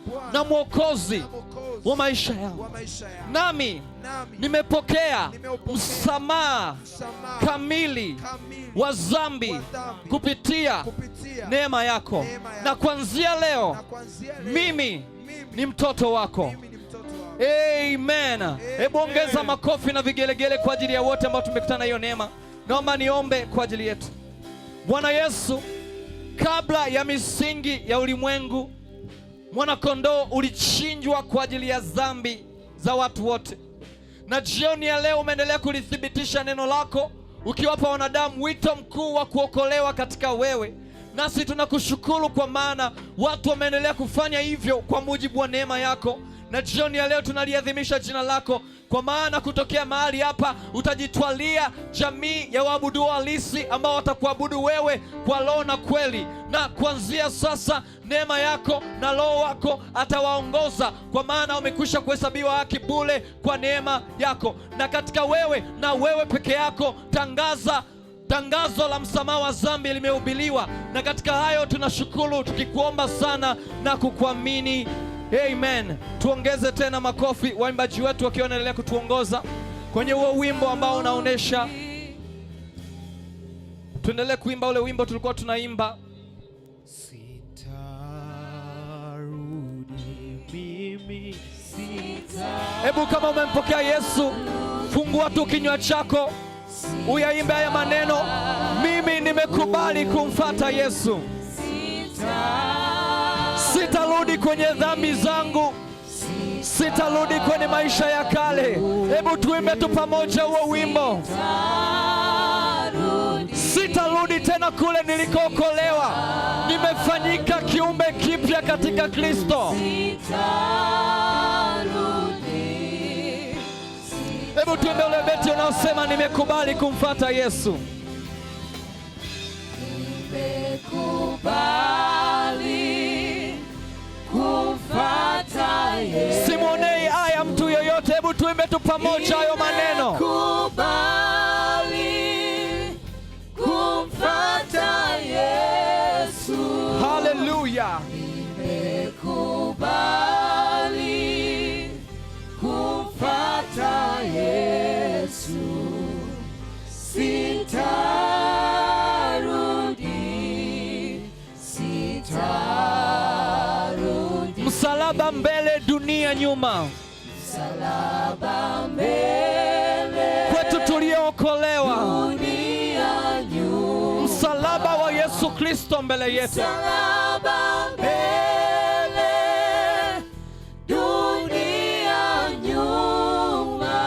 Bwana na Mwokozi na Mwokozi wa maisha yangu, wa maisha yangu. nami Nami nimepokea nimeupokea msamaha msamaha kamili kamili wa dhambi wa dhambi kupitia kupitia neema yako, neema yako. na kuanzia leo na kuanzia leo mimi mimi ni mtoto wako. mimi ni mtoto wako. Amen. Hebu ongeza makofi na vigelegele kwa ajili ya wote ambao tumekutana hiyo neema. Naomba niombe kwa ajili yetu. Bwana Yesu, kabla ya misingi ya ulimwengu, mwanakondoo ulichinjwa kwa ajili ya dhambi za watu wote, na jioni ya leo umeendelea kulithibitisha neno lako ukiwapa wanadamu wito mkuu wa kuokolewa katika wewe. Nasi tunakushukuru kwa maana watu wameendelea kufanya hivyo kwa mujibu wa neema yako, na jioni ya leo tunaliadhimisha jina lako, kwa maana kutokea mahali hapa utajitwalia jamii ya waabudu halisi ambao watakuabudu wewe kwa roho na kweli. Na kuanzia sasa neema yako na Roho wako atawaongoza, kwa maana wamekwisha kuhesabiwa haki bure kwa neema yako. Na katika wewe na wewe peke yako tangazo la msamaha wa dhambi limehubiriwa, na katika hayo tunashukuru tukikuomba sana na kukuamini. Amen. Tuongeze tena makofi waimbaji wetu wakiwa wanaendelea kutuongoza kwenye huo wimbo ambao unaonesha. Tuendelee kuimba ule wimbo tulikuwa tunaimba. Sitarudi mimi, Hebu kama umempokea Yesu, fungua tu kinywa chako uyaimbe haya maneno: mimi nimekubali kumfata Yesu, sitarudi kwenye dhambi zangu, sitarudi kwenye maisha ya kale. Hebu tuimbe tu pamoja huo wimbo. Sitarudi tena kule nilikookolewa, nimefanyika kiumbe kipya katika Kristo. Hebu tuimbe ule beti unaosema nimekubali kumfata Yesu. Nimekubali kumfuata Yesu. Simwonei haya mtu yoyote. Hebu tuimbe tu pamoja hayo maneno. Nimekubali kumfuata Yesu. Haleluya. Nimekubali kumfuata Yesu. Sitarudi, sitarudi. Msalaba mbele, dunia nyuma. Msalaba mbele, Kwetu tuliookolewa, dunia nyuma. msalaba wa Yesu Kristo mbele yetu. Msalaba mbele, dunia nyuma.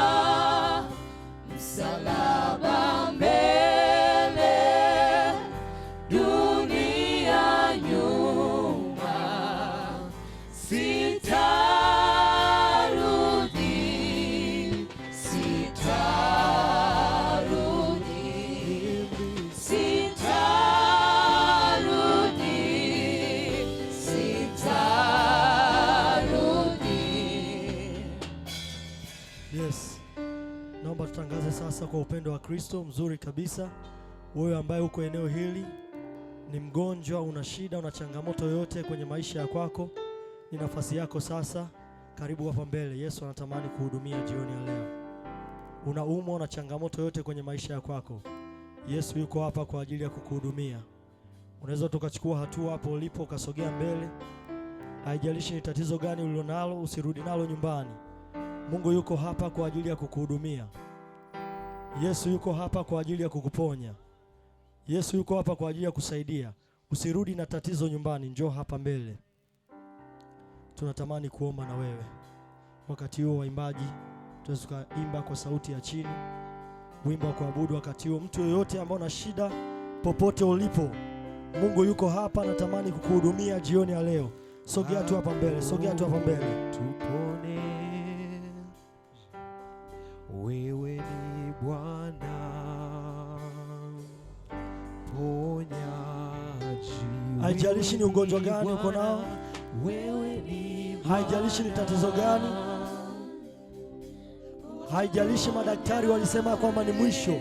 Msalaba mbele, dunia nyuma. Sitarudi, sitarudi, sitarudi, sitarudi. Yes, naomba tutangaze sasa kwa upendo wa Kristo mzuri kabisa. Wewe ambaye uko eneo hili, ni mgonjwa, una shida, una changamoto yoyote kwenye maisha ya kwako, ni nafasi yako sasa. Karibu hapa mbele. Yesu anatamani kuhudumia jioni ya leo. Unaumwa, una changamoto yoyote kwenye maisha ya kwako, Yesu yuko hapa kwa ajili ya kukuhudumia. Unaweza tukachukua hatua hapo ulipo ukasogea mbele. Haijalishi ni tatizo gani ulilonalo, usirudi nalo nyumbani. Mungu yuko hapa kwa ajili ya kukuhudumia. Yesu yuko hapa kwa ajili ya kukuponya. Yesu yuko hapa kwa ajili ya kusaidia. Usirudi na tatizo nyumbani, njoo hapa mbele. Tunatamani kuomba na wewe. Wakati huo waimbaji, tunaweza tukaimba kwa sauti ya chini wimbo wa kuabudu. Wakati huo mtu yoyote ambaye una shida popote ulipo, Mungu yuko hapa, anatamani kukuhudumia jioni ya leo. Sogea tu hapa mbele, sogea tu hapa mbele. Tupone, wewe ni Bwana ponyaji. Haijalishi ni ugonjwa gani uko nao, Wewe ni haijalishi ni tatizo gani, haijalishi madaktari walisema kwamba ni mwisho,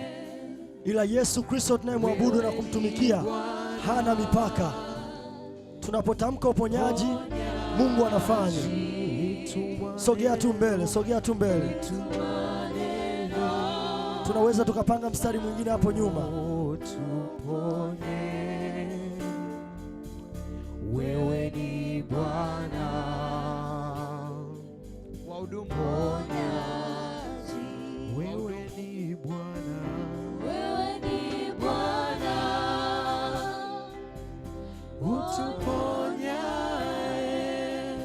ila Yesu Kristo tunayemwabudu na kumtumikia hana mipaka. Tunapotamka uponyaji, Mungu anafanya. Sogea tu mbele, sogea tu mbele. Tunaweza tukapanga mstari mwingine hapo nyuma. Tuponye, wewe ni Bwana. Wahudumu. Wewe ni Bwana, Wewe ni Bwana utuponyaye.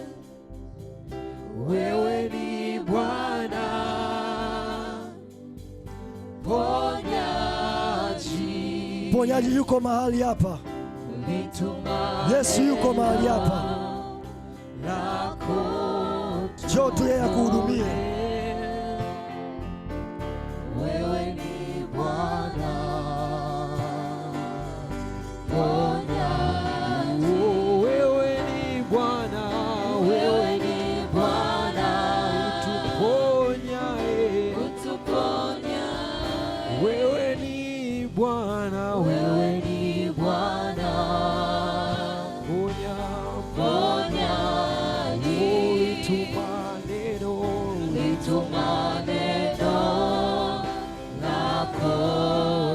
Wewe ni Bwana ponyaji. Mponyaji yuko mahali hapa. Ulituma Yesu yuko mahali hapa. lako Njoo tu yeye akuhudumie. Wewe ni Bwana ponyaji. Oh, wewe ni Bwana, Wewe ni Bwana utuponyaye. utuponyaye. Wewe ni Bwana, Wewe ni Bwana ponya, ponyaji. Ulituma neno, Ulituma neno lako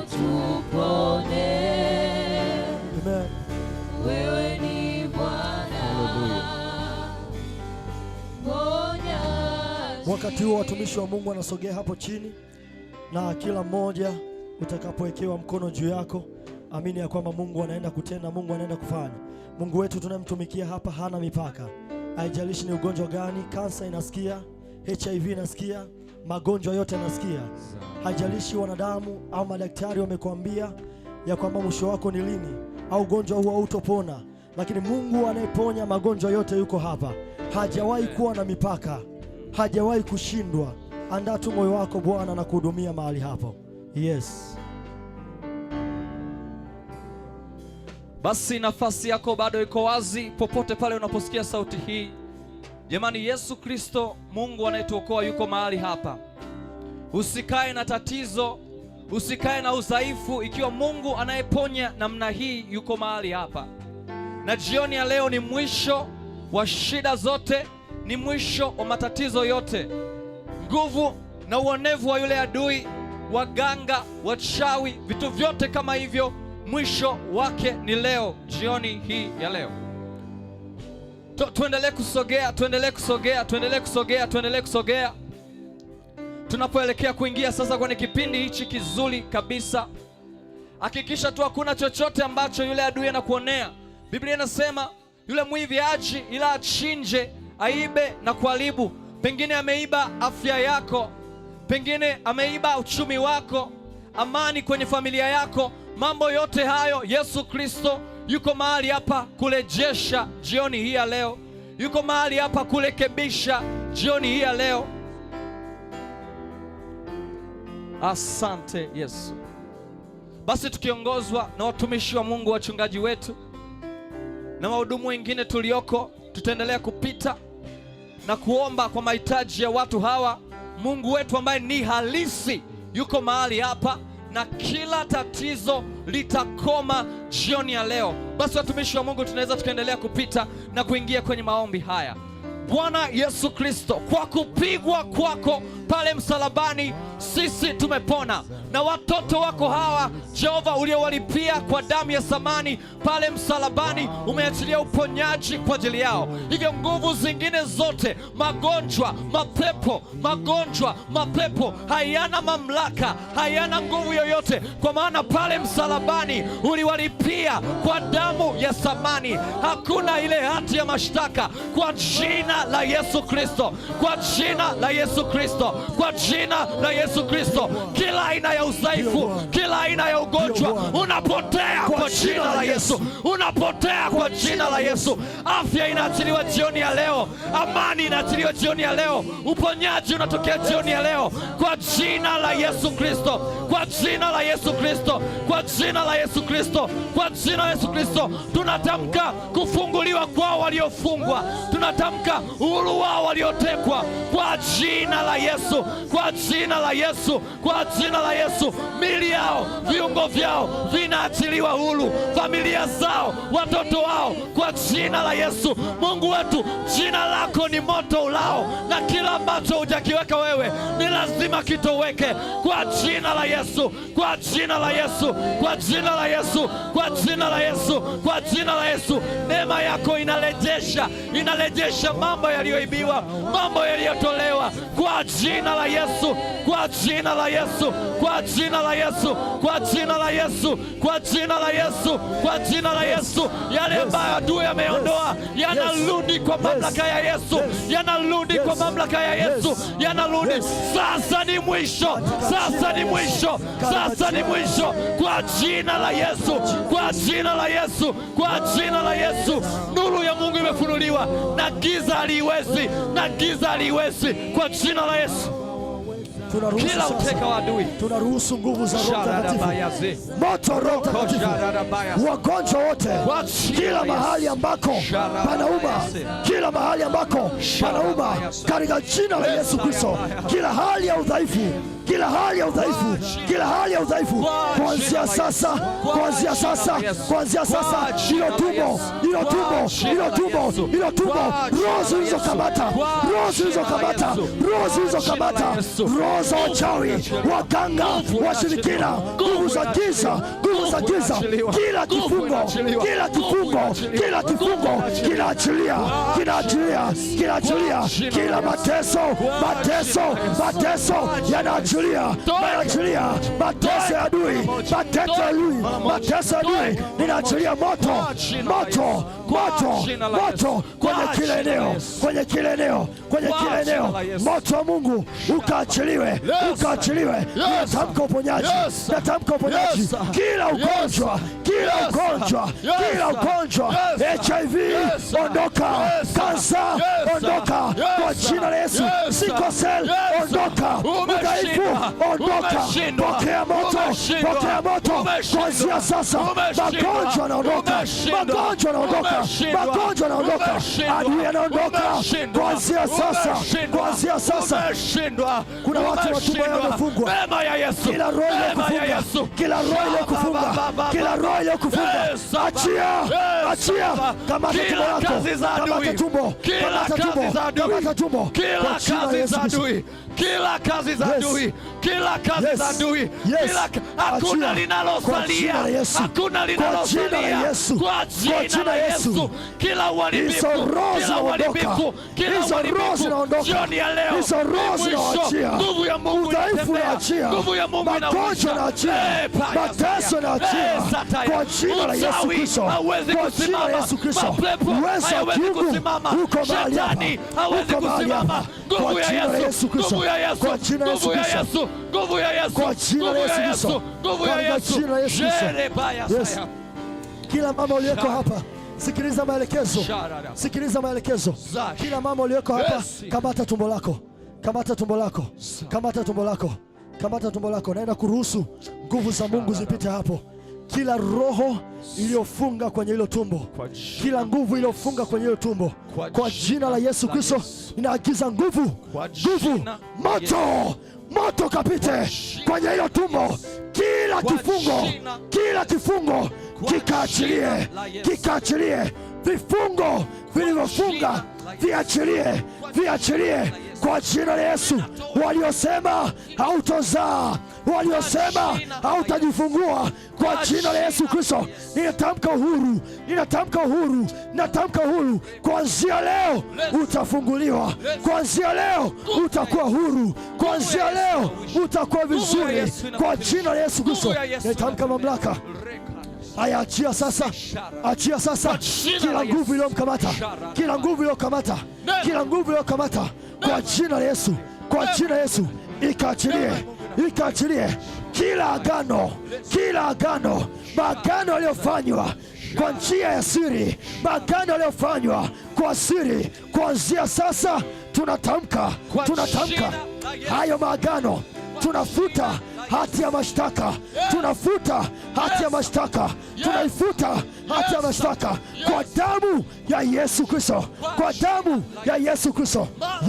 tupone. Amen. Wewe ni Bwana ponyaji. Wakati huo watumishi wa Mungu wanasogea hapo chini, na kila mmoja utakapowekewa mkono juu yako, amini ya kwamba Mungu anaenda kutenda, Mungu anaenda kufanya. Mungu wetu tunayemtumikia hapa hana mipaka. Haijalishi ni ugonjwa gani, kansa inasikia, HIV inasikia, magonjwa yote yanasikia. Haijalishi wanadamu au madaktari wamekuambia ya kwamba mwisho wako ni lini au ugonjwa huu hautopona, lakini Mungu anayeponya magonjwa yote yuko hapa. Hajawahi kuwa na mipaka, hajawahi kushindwa. Andaa tu moyo wako Bwana na kuhudumia mahali hapo. Yes. Basi nafasi yako bado iko wazi popote pale unaposikia sauti hii. Jamani, Yesu Kristo Mungu anayetuokoa yuko mahali hapa. Usikae na tatizo, usikae na udhaifu ikiwa Mungu anayeponya namna hii yuko mahali hapa. Na jioni ya leo ni mwisho wa shida zote, ni mwisho wa matatizo yote. Nguvu na uonevu wa yule adui, waganga, wachawi, vitu vyote kama hivyo, mwisho wake ni leo, jioni hii ya leo. Tuendelee kusogea, tuendelee kusogea, tuendelee kusogea, tuendelee kusogea. Tunapoelekea kuingia sasa kwenye kipindi hichi kizuri kabisa, hakikisha tu hakuna chochote ambacho yule adui anakuonea. Biblia inasema yule mwivi haji ila achinje, aibe na kuharibu. Pengine ameiba afya yako, pengine ameiba uchumi wako, amani kwenye familia yako. Mambo yote hayo Yesu Kristo yuko mahali hapa kurejesha jioni hii ya leo. Yuko mahali hapa kurekebisha jioni hii ya leo. Asante Yesu. Basi tukiongozwa na watumishi wa Mungu, wachungaji wetu na wahudumu wengine tulioko, tutaendelea kupita na kuomba kwa mahitaji ya watu hawa. Mungu wetu ambaye ni halisi yuko mahali hapa, na kila tatizo litakoma jioni ya leo. Basi watumishi wa Mungu, tunaweza tukaendelea kupita na kuingia kwenye maombi haya. Bwana Yesu Kristo, kwa kupigwa kwako pale msalabani sisi tumepona, na watoto wako hawa Jehova uliowalipia kwa damu ya thamani pale msalabani, umeachilia uponyaji kwa ajili yao. Hivyo nguvu zingine zote, magonjwa, mapepo, magonjwa, mapepo hayana mamlaka, hayana nguvu yoyote, kwa maana pale msalabani uliwalipia kwa damu ya thamani. Hakuna ile hati ya mashtaka, kwa jina la Yesu Kristo, kwa jina la Yesu Kristo, kwa jina la Yesu Kristo, kila aina ya udhaifu, kila aina ya ugonjwa unapotea kwa jina la Yesu, unapotea kwa jina la Yesu. Afya inaachiliwa jioni ya leo, amani inaachiliwa jioni ya leo, uponyaji unatokea jioni ya leo kwa jina la Yesu Kristo, kwa jina la Yesu Kristo, kwa jina la Yesu Kristo, kwa jina la Yesu Kristo. Tunatamka kufunguliwa kwao waliofungwa, tunatamka uhuru wao waliotekwa kwa jina la Yesu, kwa jina la Yesu, kwa jina la Yesu. Miili yao, viungo vyao vinaachiliwa huru, familia zao, watoto wao, kwa jina la Yesu. Mungu wetu, jina lako ni moto ulao, na kila ambacho hujakiweka wewe ni lazima kitoweke kwa jina la Yesu, kwa jina la Yesu, kwa jina la Yesu, kwa jina la Yesu, kwa jina la Yesu. Neema yako inarejesha, inarejesha mambo yaliyoibiwa, mambo yaliyotolewa. inaachiliwa kwa jina la Yesu, kwa jina la Yesu, kwa jina la Yesu, kwa jina la Yesu, kwa jina la Yesu, kwa jina la Yesu. Yale ambayo adui ameondoa yanarudi kwa mamlaka ya Yesu, yanarudi kwa mamlaka ya Yesu, yanarudi. Sasa ni mwisho, sasa ni mwisho, sasa ni mwisho, kwa jina la Yesu, kwa jina la Yesu, kwa jina la Yesu. Nuru ya Mungu imefunuliwa na giza haliwezi, na giza haliwezi, kwa jina la Yesu. Tunaruhusu Kila sasa. uteka wa adui Tunaruhusu nguvu za Roho Mtakatifu, Sharadabayaze. moto wa Roho Mtakatifu, Kosharadabayas. wagonjwa wote, Kwa jina kila la Yesu. mahali ambako panauma, kila mahali ambako panauma, katika jina la Yesu Kristo, kila hali ya udhaifu, kila hali ya udhaifu, kila hali ya udhaifu, kuanzia sasa, kuanzia sasa, kuanzia sasa, hilo tumbo, hilo tumbo, hilo tumbo, hilo tumbo, roho zilizokamata, roho zilizokamata, roho zilizokamata, roho za wachawi, waganga, washirikina, nguvu za giza, nguvu za giza, kila kifungo, kila kifungo, kila kifungo kinaachilia, kinaachilia, kinaachilia, kila mateso, mateso, mateso yanaachilia, yanaachilia, mateso ya adui, mateso ya adui, mateso ya adui, ninaachilia moto, moto, moto, moto kwenye kila eneo, kwenye kila eneo, kwenye kila eneo, moto wa Mungu ukaachiliwe, ukaachiliwe. Natamka uponyaji, natamka uponyaji, kila ugonjwa, kila ugonjwa, kila ugonjwa, HIV ondoka, kansa ondoka, kwa jina la Yesu, sickle cell ondoka, udhaifu ondoka, pokea moto, pokea moto kuanzia sasa. Magonjwa yanaondoka, magonjwa yanaondoka, magonjwa yanaondoka, adui anaondoka kuanzia sasa, kuanzia sasa. Umeshindwa. Kuna watu matumbo yao yamefungwa. Neema ya Yesu. Kila roho Neema ya iliyokufunga, Yesu. kila roho iliyokufunga, kila roho iliyokufunga, achia, achia, kamata tumbo Kila lako, kazi za adui. kamata tumbo, Kila kamata kazi tumbo, za adui. kamata tumbo, kwa Kila jina la kazi Yesu za Kristo. adui. Kila kazi za Yes. adui. Kila kazi Yes. za adui. Yes. Kila hakuna Achia. Kwa linalosalia. jina la Yesu. Hakuna Kwa jina la linalosalia. Yesu. Kwa Kwa jina jina la la Yesu. Yesu. Kila uharibifu. Hizo roho Kila zinaondoka. uharibifu. Kila Hizo roho uharibifu. zinaondoka. Jioni ya leo. Hizo roho ni mwisho. zinaachia. Nguvu ya Mungu Udhaifu inatembea. unaachia. Nguvu ya Mungu Magonjwa inaamsha. unaachia. Eh, paya, Mateso saya. unaachia. Eh, sataya. Kwa jina la Yesu Uchawi Kristo. hauwezi Kwa jina la kusimama. Yesu Kristo. Mapepo Uwezo wa hayawezi kiungu kusimama. uko mahali hapa. Shetani hawezi Uko mahali kusimama. hapa. Nguvu Kwa ya jina la Yesu. Yesu Kristo. Nguvu ya Yesu. Kwa jina la Yesu Nguvu ya Kristo. Yesu. Nguvu ya Yesu. Kwa jina la Nguvu Yesu ya Kristo. Yesu. Nguvu ya Katika Yesu. jina la Yesu Kristo. Jerebaya Yes. saya. Kila mama uliyeko hapa, sikiliza maelekezo, Sharara. sikiliza maelekezo. Zash. Kila mama uliyeko hapa, Yes. kamata tumbo lako, kamata tumbo lako, kamata tumbo lako, kamata tumbo lako. Naenda kuruhusu nguvu za Mungu zipite hapo. Kila roho iliyofunga kwenye hilo tumbo, kila nguvu iliyofunga kwenye hilo tumbo, Kwa kwa jina la Yesu la Kristo, Yesu. ninaagiza nguvu, Kwa nguvu, jina la moto, moto kapite kwenye hilo tumbo, kila Kwa kifungo, jina kila kifungo Kwa kikaachilie, jina la Yesu. kikaachilie, vifungo vilivyofunga jina la Yesu. viachilie, viachilie kwa jina la Yesu. Waliosema hautozaa, waliosema hautajifungua, kwa jina la Yesu Kristo ninatamka uhuru, ninatamka uhuru, ninatamka uhuru. Kuanzia leo utafunguliwa, kuanzia leo utakuwa huru, kuanzia leo utakuwa vizuri, kwa jina la Yesu Kristo ninatamka mamlaka. Haya, achia sasa, achia sasa kila nguvu iliyomkamata, kila nguvu iliyokamata, kila nguvu iliyokamata kwa jina la Yesu, kwa jina la Yesu ikaachilie, ikaachilie kila agano, kila agano, maagano yaliyofanywa kwa njia ya siri, maagano yaliyofanywa kwa siri, kuanzia sasa tunatamka, Kwa tunatamka jina la Yesu. hayo maagano, tunafuta hati ya mashtaka, tunafuta hati ya mashtaka, tunaifuta hati ya mashtaka kwa damu ya Yesu Kristo, kwa damu ya Yesu Kristo.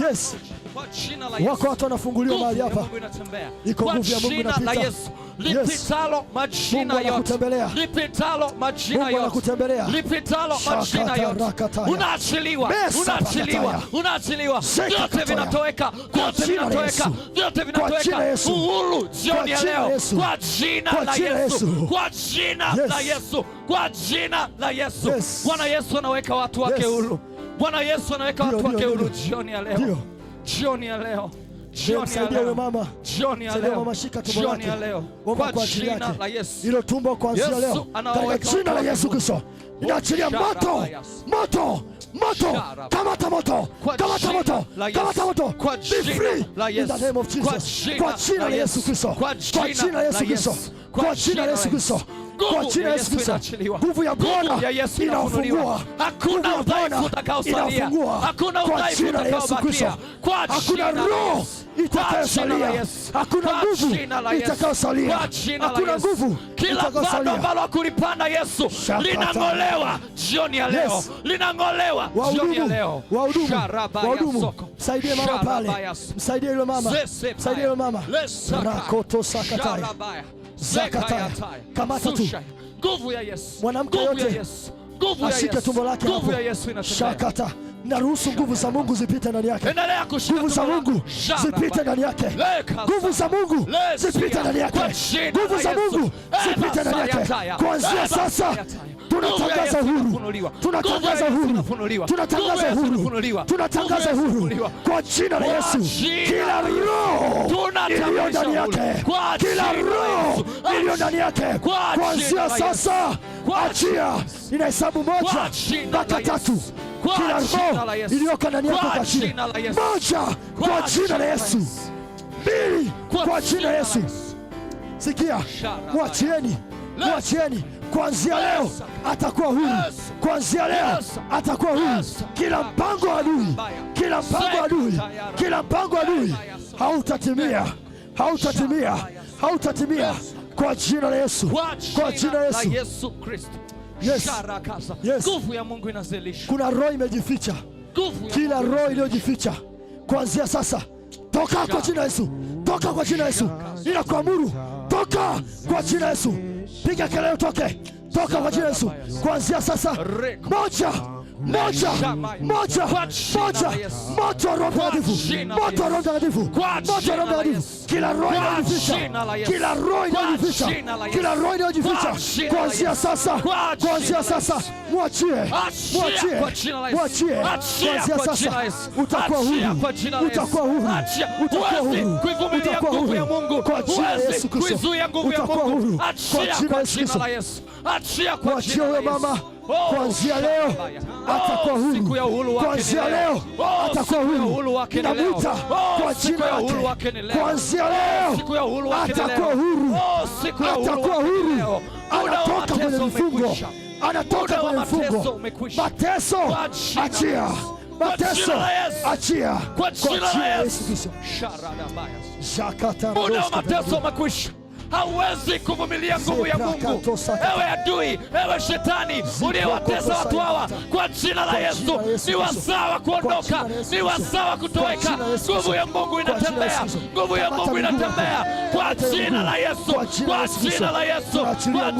Yes, Kwa jina la Yesu. wako watu wanafunguliwa Nguvu mahali ya hapa. Mungu inatembea. Iko Kwa nguvu ya Mungu jina la inapita. Yesu. Lipitalo majina Mungu yote. anakutembelea. Lipitalo majina Mungu yote. anakutembelea. Lipitalo majina Shakata yote. rakataya. Unaachiliwa, Mesa unaachiliwa, pakataya. unaachiliwa. Seka Vyote kataya. vinatoweka, vyote jina la vinatoweka, Yesu. vyote Kwa jina vinatoweka. la Yesu. Uhuru jioni ya jina la leo. Yesu. Kwa jina Kwa la jina la Yesu. Yesu. Kwa jina Yes. la Yesu. Kwa jina la Yesu. Yes. Bwana Yesu anaweka watu wake Yes. huru. Bwana Yesu anaweka Ndio, watu wake ndio, huru ndio. jioni ya leo. Ndio. Jioni ya leo. Jioni ya Msaidie huyo leo. mama. Jioni ya Msaidie leo. mama, shika tumbo Jioni ya lake. leo. Omba Kwa kwa ajili jina yake. la Yesu. Hilo tumbo kuanzia Yesu leo, anawaweka katika jina la watu Yesu Kristo, ninaachilia moto, Sharabaya. moto, moto, Sharabaya. kamata moto, Kwa kamata jina moto, la Yesu. kamata moto. Kwa Be jina free la in the Yesu. name of Kwa Jesus. jina Kwa jina la la Yesu Yesu. Kristo, Kwa kwa jina jina la Yesu la Kristo, Yesu. kwa jina la Yesu Kristo, kwa Nguvu jina ya la Yesu Yesu Kristo. inaachiliwa. Nguvu ya Nguvu Bwana ya Yesu inafunuliwa. inafungua. Hakuna Nguvu ya udhaifu Bwana utakaosalia. inafungua. Hakuna Kwa udhaifu jina la Yesu utakaobakia. Kristo. Kwa Hakuna jina la roho Yesu. Kwa jina la itakayosalia. Yesu. Hakuna Kwa nguvu jina la Yesu. itakayosalia. Kwa jina la Hakuna Yesu. nguvu Kila pando itakayosalia. ambalo hakulipanda Yesu Shakata. linang'olewa jioni ya leo. Yes. Linang'olewa jioni ya Wahudumu, leo. wahudumu, Sharabaya wahudumu, soko. msaidie mama pale, Sharabaya soko. msaidie yule mama, Zese msaidie yule mama. Lesaka. Rakoto sakataya. Sharabaya. Zakataya. Zekayataya. Kamata tu. Susha. Nguvu ya Yesu. Mwanamke Nguvu ya yote Yesu. Nguvu ya Ashike Yesu. tumbo lake Nguvu hapo. ya Yesu inatembea. Shakata. Naruhusu nguvu za Mungu zipite ndani yake. Endelea kushika Nguvu za tumbo lako. Mungu zipite ndani yake. Leka Nguvu za Mungu Lesia. zipite ndani yake. Kwa jina Nguvu la za Yesu. Mungu zipite ndani yake. Eba Kuanzia sayataya. sasa Eba sayataya. Nguvu ya tunatangaza Yesu uhuru, inafunuliwa. Nguvu ya tunatangaza Yesu uhuru, inafunuliwa. Nguvu tunatangaza ya Yesu uhuru, inafunuliwa. tunatangaza Nguvu ya Yesu uhuru inafunuliwa. kwa jina la Kwa Yesu. jina Kila la Yesu. roho Tunatambulisha iliyo ndani uhuru. yake, Kwa kila jina la roho Yesu. iliyo ndani yake, Kwa jina kuanzia la Yesu. sasa Kwa achia. Ninahesabu moja Kwa jina mpaka la Yesu. tatu. Kwa Kila jina roho la Yesu. iliyoko ndani yako Kwa kwa jina jina la Yesu. moja, kwa jina la Yesu, mbili, kwa jina la Yesu. Sikia, Sharabaya. mwachieni, mwachieni. Kuanzia leo atakuwa huru, kuanzia leo atakuwa huru. Kila mpango wa adui, kila mpango wa adui, kila mpango wa adui hautatimia, hautatimia, hautatimia kwa jina la Yesu, Kwa kwa jina la Yesu. Yesu Kristo. Yes. Sharakasa. Yes. Nguvu ya Mungu inazilishwa. Kuna roho imejificha, Nguvu ya kila Mungu roho iliyojificha kuanzia sasa, toka kwa jina la Yesu, toka kwa jina la Yesu. Ninakuamuru toka kwa jina la Yesu, piga kelele, utoke, toka kwa jina la Yesu. Kuanzia sasa, moja moja moja moja, moto wa Roho Mtakatifu, moto wa Roho Mtakatifu, moto wa Roho Mtakatifu. Kila roho inayojificha, kila roho inayojificha, kila roho inayojificha, kuanzia sasa, kuanzia sasa, mwachie, mwachie, mwachie. Kuanzia sasa utakuwa huru, utakuwa huru, utakuwa huru, kuivumilia utakuwa nguvu ya huru Mungu. kwa jina la Huwezi Yesu Kristo, kuizuia nguvu ya utakuwa Mungu. huru kwa Achia jina la kwa Yesu jina Kristo. la Yesu. Achia kwa Mwachie jina la huyo Yesu. mama Oh, kuanzia leo Shabaya. atakuwa Oh, siku ya uhuru huru. wake ni Kuanzia leo. leo Oh, atakuwa siku ya huru. uhuru wake ni leo. Ninamwita Oh, kwa siku jina ya uhuru lake. wake ni leo. Kuanzia leo Siku ya uhuru wake ni leo. atakuwa huru, Oh, siku ya uhuru atakuwa wake ni huru. leo. Muda wa Anatoka kwenye mateso vifungo, umekwisha. anatoka Muda wa kwenye mateso vifungo. umekwisha. Mateso Kwa jina la achia, Yesu. Kwa mateso jina la Yesu. achia, Kwa jina la Yesu Kristo. Sharadabaya. Jakata Muda wa roska mateso umekwisha. Hauwezi kuvumilia nguvu ya Mungu. Ewe adui, ewe shetani uliyewatesa watu hawa, kwa jina la Yesu ni wasawa kuondoka, ni wasawa kutoweka. Nguvu ya Mungu inatembea, nguvu ya Mungu inatembea kwa jina la Yesu, kwa jina la Yesu, kwa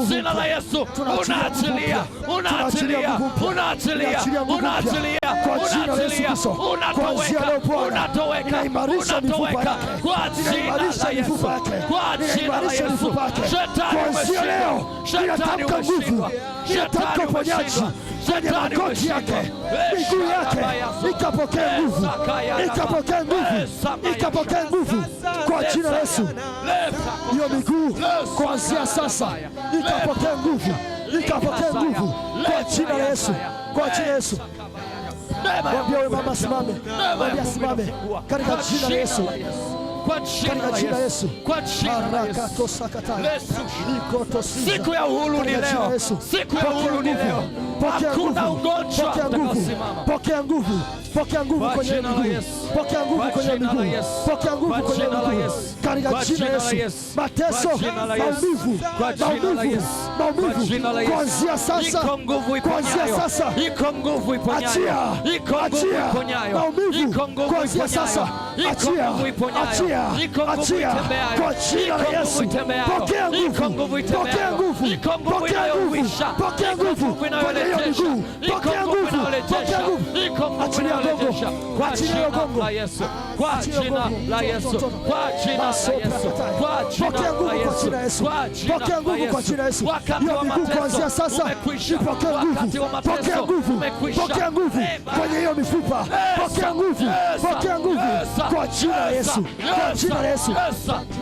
jina la Yesu. Unaachilia, unaachilia, unaachilia, unaachilia, Kwa jina la Yesu unaachilia, Kristo. Kuanzia unatoweka, leo Bwana, unatoweka, ninaimarisha mifupa unatoweka yake, kwa jina ninaimarisha la Yesu, mifupa yake, kwa jina la ninaimarisha Yesu. mifupa yake. Shetani Kuanzia umeshindwa. leo Shetani ninatamka nguvu, umeshindwa. ninatamka Shetani uponyaji umeshindwa. kwenye Shetani magoti yake, umeshindwa. miguu yake ikapokee nguvu, ikapokee nguvu, ikapokee nguvu kwa jina la Yesu. Hiyo miguu kuanzia sasa ikapokee nguvu, ikapokee nguvu kwa jina la Yesu, kwa jina la Yesu. Mwambie huyo mama asimame, mwambie asimame katika jina la Yesu, Kwa jina katika la jina la Yesu. Yesu. Kwa jina la Yesu. Barakato sakataya. Yesu. Likotosiza. Siku ya uhuru ni Katika jina la leo. Yesu. Siku ya Pokea uhuru ni nguvu. leo. Pokea Hakuna nguvu. ugonjwa Pokea nguvu. utakaosimama. Pokea nguvu. Pokea nguvu Kwa kwenye jina la miguu. Yesu. Pokea nguvu Kwa kwenye jina la miguu. Yesu. Pokea nguvu Kwa kwenye jina la miguu. Yesu. Katika Kwa jina la jina la Yesu. Yesu. Mateso, Kwa jina la Yesu. maumivu, Kwa jina la maumivu, Yesu. Kwa maumivu. jina la Yesu. Kuanzia sasa, Iko nguvu kuanzia iponyayo. sasa, Iko nguvu iponyayo. Achia, Iko nguvu achia iponyayo. maumivu Iko nguvu kuanzia iponyayo. sasa, Iko achia, nguvu iponyayo. achia, Achia, Iko nguvu achia itembeayo. kwa jina la Iko nguvu Yesu. itembeayo. Pokea Iko nguvu, nguvu pokea itembeayo. nguvu, Iko nguvu pokea nguvu, inayohuisha. pokea Iko nguvu nguvu kwenye hiyo inayorejesha. miguu, Iko pokea nguvu nguvu, pokea inayorejesha. nguvu. Iko nguvu Achilia gongo, inayorejesha. Kwa achilia hiyo jina gongo. la Yesu. Kwa Achilia jina gongo. la Toa, Yesu. toa, toa. Kwa jina la Maso Yesu. prakataya. Kwa jina Pokea la nguvu kwa Yesu. jina la Yesu. Kwa jina Pokea la nguvu kwa Yesu. jina la Yesu. Wakati Hiyo wa miguu mateso kuanzia sasa umekwisha. ipokee Wakati nguvu, wa mateso pokea nguvu, umekwisha. pokea nguvu kwenye hiyo mifupa, pokea nguvu, pokea nguvu kwa jina la Yesu, kwa jina la Yesu,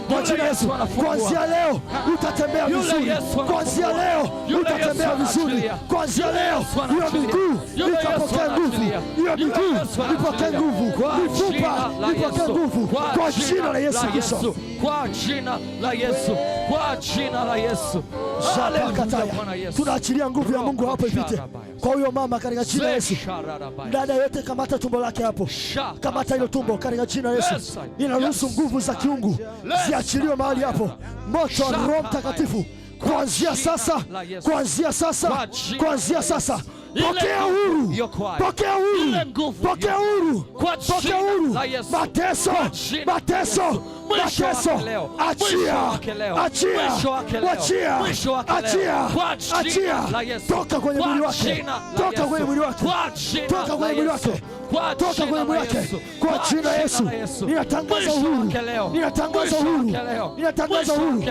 kwa jina la Yesu. Kuanzia leo utatembea Yule vizuri, Yesu anafungua. kuanzia leo Yule utatembea Yesu vizuri, anaachilia. kuanzia Yule leo Yesu hiyo anaachilia. miguu Yule Yesu itapokea nguvu, anaachilia. hiyo Yule miguu Yesu ipokee anaachilia. nguvu, Kwa mifupa jina la ipokee Yesu. nguvu kwa jina la Yesu Kristo. Kwa jina la Yesu. Kwa jina la Yesu. Haleluya, Zapakataya. Bwana Yesu. Tunaachilia nguvu ya Mungu hapo ipite kwa huyo mama katika jina la Yesu. Dada yote, kamata tumbo lake hapo, kamata hilo tumbo katika jina la Yesu. Yes. Ninaruhusu Yes. nguvu za kiungu ziachiliwe mahali hapo, moto wa Roho Mtakatifu kuanzia sasa, kuanzia sasa, kuanzia sasa. Pokea uhuru, pokea uhuru, pokea uhuru, pokea uhuru. Mateso, mateso, mateso, achia, achia, achia, achia, achia, toka kwenye mwili wake, toka kwenye mwili wake, toka kwenye mwili wake, toka kwenye mwili wake, kwa jina la Yesu. Ninatangaza uhuru, ninatangaza uhuru, ninatangaza uhuru.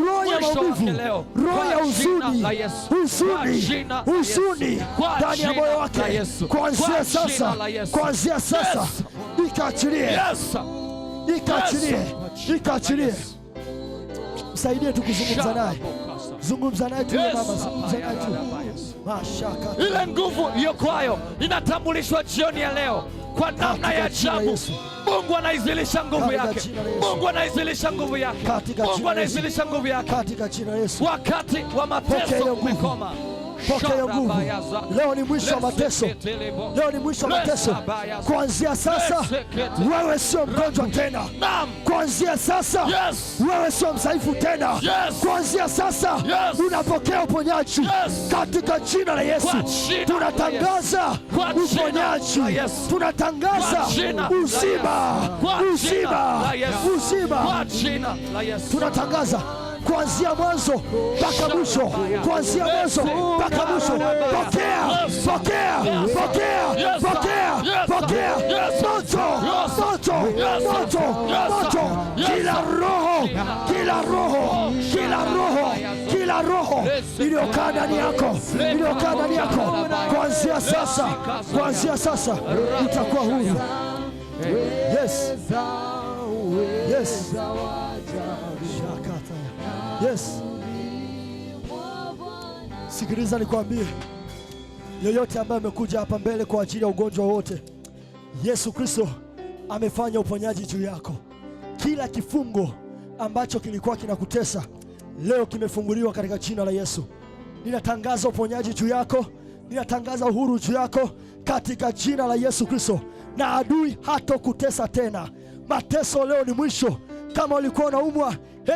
Roho ya maumivu, roho ya huzuni, huzuni, huzuni ndani ya moyo wake, kuanzia sasa, kuanzia sasa, ikaachilie, ikaachilie, ikaachilie. Msaidie tu kuzungumza naye, zungumza naye tu yule mama, zungumza naye tu. Mashaka Ile nguvu iyokwayo inatambulishwa jioni ya leo kwa namna ya Katika jina la ajabu. Yesu. Mungu anaizilisha nguvu Katika yake. jina la Yesu. Mungu anaizilisha nguvu yake. Katika Mungu jina la Yesu. anaizilisha nguvu yake. katika jina la Yesu. Wakati wa Pokea mateso hiyo nguvu. umekoma. Pokea hiyo nguvu. Leo ni mwisho wa mateso. Leo ni mwisho wa mateso. Kuanzia sasa wewe sio mgonjwa tena. Naam. Kuanzia sasa Yes. wewe sio mdhaifu tena. Yes. Kuanzia sasa Yes. unapokea uponyaji Yes. katika jina la Yesu. Kwa jina la Tunatangaza Kwa jina uponyaji, la Yesu. tunatangaza Kwa jina la uzima, Yesu. Kwa jina uzima, la Yesu. uzima Kwa jina la Yesu. tunatangaza kuanzia mwanzo mpaka mwisho, kuanzia mwanzo mpaka mwisho. Pokea, pokea, pokea, pokea, pokea moto, moto, moto, moto! Kila roho, kila roho, kila roho, kila roho iliyokaa ndani yako, iliyokaa ndani yako, kuanzia sasa, kuanzia sasa utakuwa huru. Yes, yes. Shakata. Yes. Sikiliza nikwambie, yoyote ambaye amekuja hapa mbele kwa ajili ya ugonjwa wote, Yesu Kristo amefanya uponyaji juu yako. Kila kifungo ambacho kilikuwa kinakutesa leo kimefunguliwa katika jina la Yesu. Ninatangaza uponyaji juu yako, ninatangaza uhuru juu yako katika jina la Yesu Kristo, na adui hatokutesa tena. Mateso leo ni mwisho. Kama ulikuwa unaumwa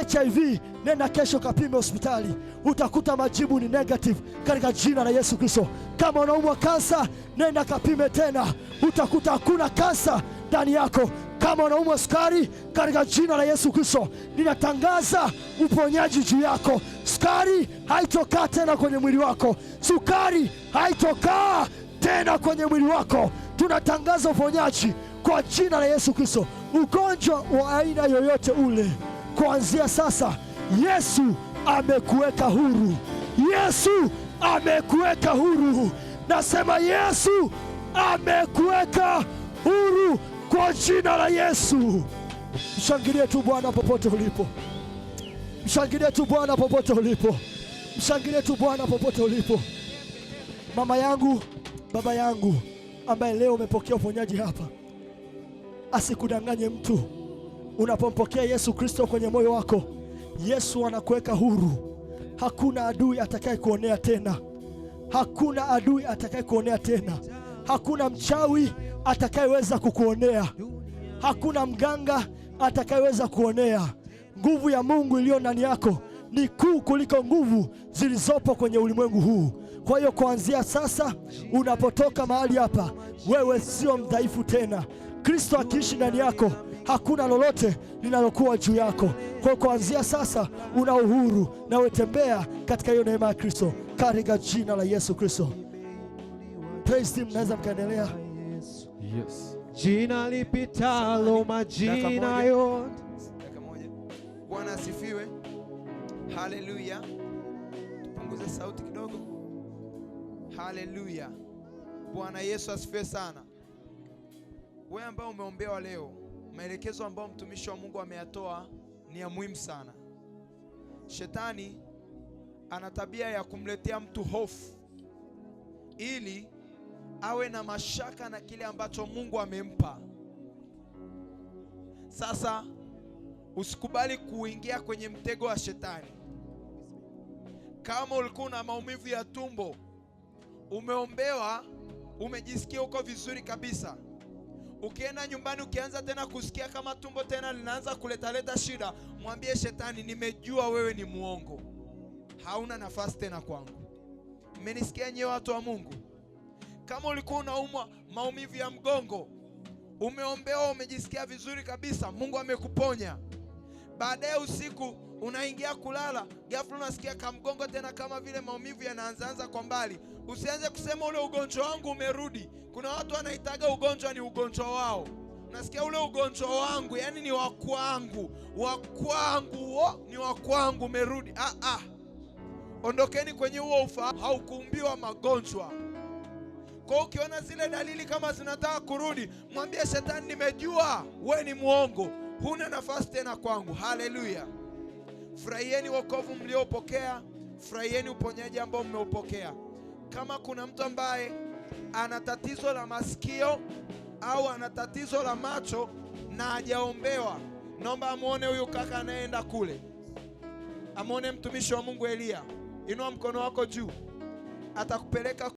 HIV, nenda kesho kapime hospitali, utakuta majibu ni negative katika jina la Yesu Kristo. Kama unaumwa kansa, nenda kapime tena, utakuta hakuna kansa ndani yako. Kama unaumwa sukari, katika jina la Yesu Kristo ninatangaza uponyaji juu yako. Sukari haitokaa tena kwenye mwili wako, sukari haitokaa tena kwenye mwili wako. Tunatangaza uponyaji kwa jina la Yesu Kristo. Ugonjwa wa aina yoyote ule, kuanzia sasa Yesu amekuweka huru. Yesu amekuweka huru. Nasema Yesu amekuweka huru kwa jina la Yesu. Mshangilie tu Bwana popote ulipo, mshangilie tu Bwana popote ulipo, mshangilie tu Bwana popote ulipo. Mama yangu, baba yangu, ambaye leo umepokea uponyaji hapa, asikudanganye mtu. Unapompokea Yesu Kristo kwenye moyo wako, Yesu anakuweka huru. Hakuna adui atakayekuonea tena, hakuna adui atakayekuonea tena, hakuna mchawi atakayeweza kukuonea, hakuna mganga atakayeweza kuonea. Nguvu ya Mungu iliyo ndani yako ni kuu kuliko nguvu zilizopo kwenye ulimwengu huu. Kwa hiyo kuanzia sasa, unapotoka mahali hapa, wewe sio mdhaifu tena. Kristo akiishi ndani yako, Hakuna lolote linalokuwa juu yako. Kwa kuanzia sasa una uhuru, na wetembea katika hiyo neema ya Kristo, katika jina la Yesu Kristo. Praise team, naweza mkaendelea. Yes. Jina lipitalo majina yote. Dakika moja. Bwana asifiwe. Haleluya. Tupunguze sauti kidogo. Haleluya. Bwana Yesu asifiwe sana. Wewe ambao umeombewa leo, maelekezo ambayo mtumishi wa Mungu ameyatoa ni ya muhimu sana. Shetani ana tabia ya kumletea mtu hofu ili awe na mashaka na kile ambacho Mungu amempa. Sasa usikubali kuingia kwenye mtego wa shetani. Kama ulikuwa na maumivu ya tumbo, umeombewa, umejisikia uko vizuri kabisa, ukienda nyumbani ukianza tena kusikia kama tumbo tena linaanza kuletaleta shida, mwambie shetani, nimejua wewe ni muongo, hauna nafasi tena kwangu. Mmenisikia nyewe watu wa Mungu? Kama ulikuwa unaumwa maumivu ya mgongo, umeombewa, umejisikia vizuri kabisa, Mungu amekuponya. Baadaye usiku unaingia kulala, ghafla unasikia kamgongo tena kama vile maumivu yanaanzaanza kwa mbali. Usianze kusema ule ugonjwa wangu umerudi. Kuna watu wanaitaga ugonjwa ni ugonjwa wao. Unasikia ule ugonjwa wangu, yani ni wa kwangu, wa kwangu, ni wa kwangu umerudi. Ondokeni kwenye huo ufahamu, haukuumbiwa magonjwa. Kwa ukiona zile dalili kama zinataka kurudi, mwambie shetani, nimejua we ni muongo, huna nafasi tena kwangu. Haleluya. Furahieni wokovu mliopokea, furahieni uponyaji ambao mmeupokea. Kama kuna mtu ambaye ana tatizo la masikio au ana tatizo la macho na hajaombewa, naomba amuone huyu kaka anayeenda kule, amuone mtumishi wa Mungu Elia. Inua mkono wako juu, atakupeleka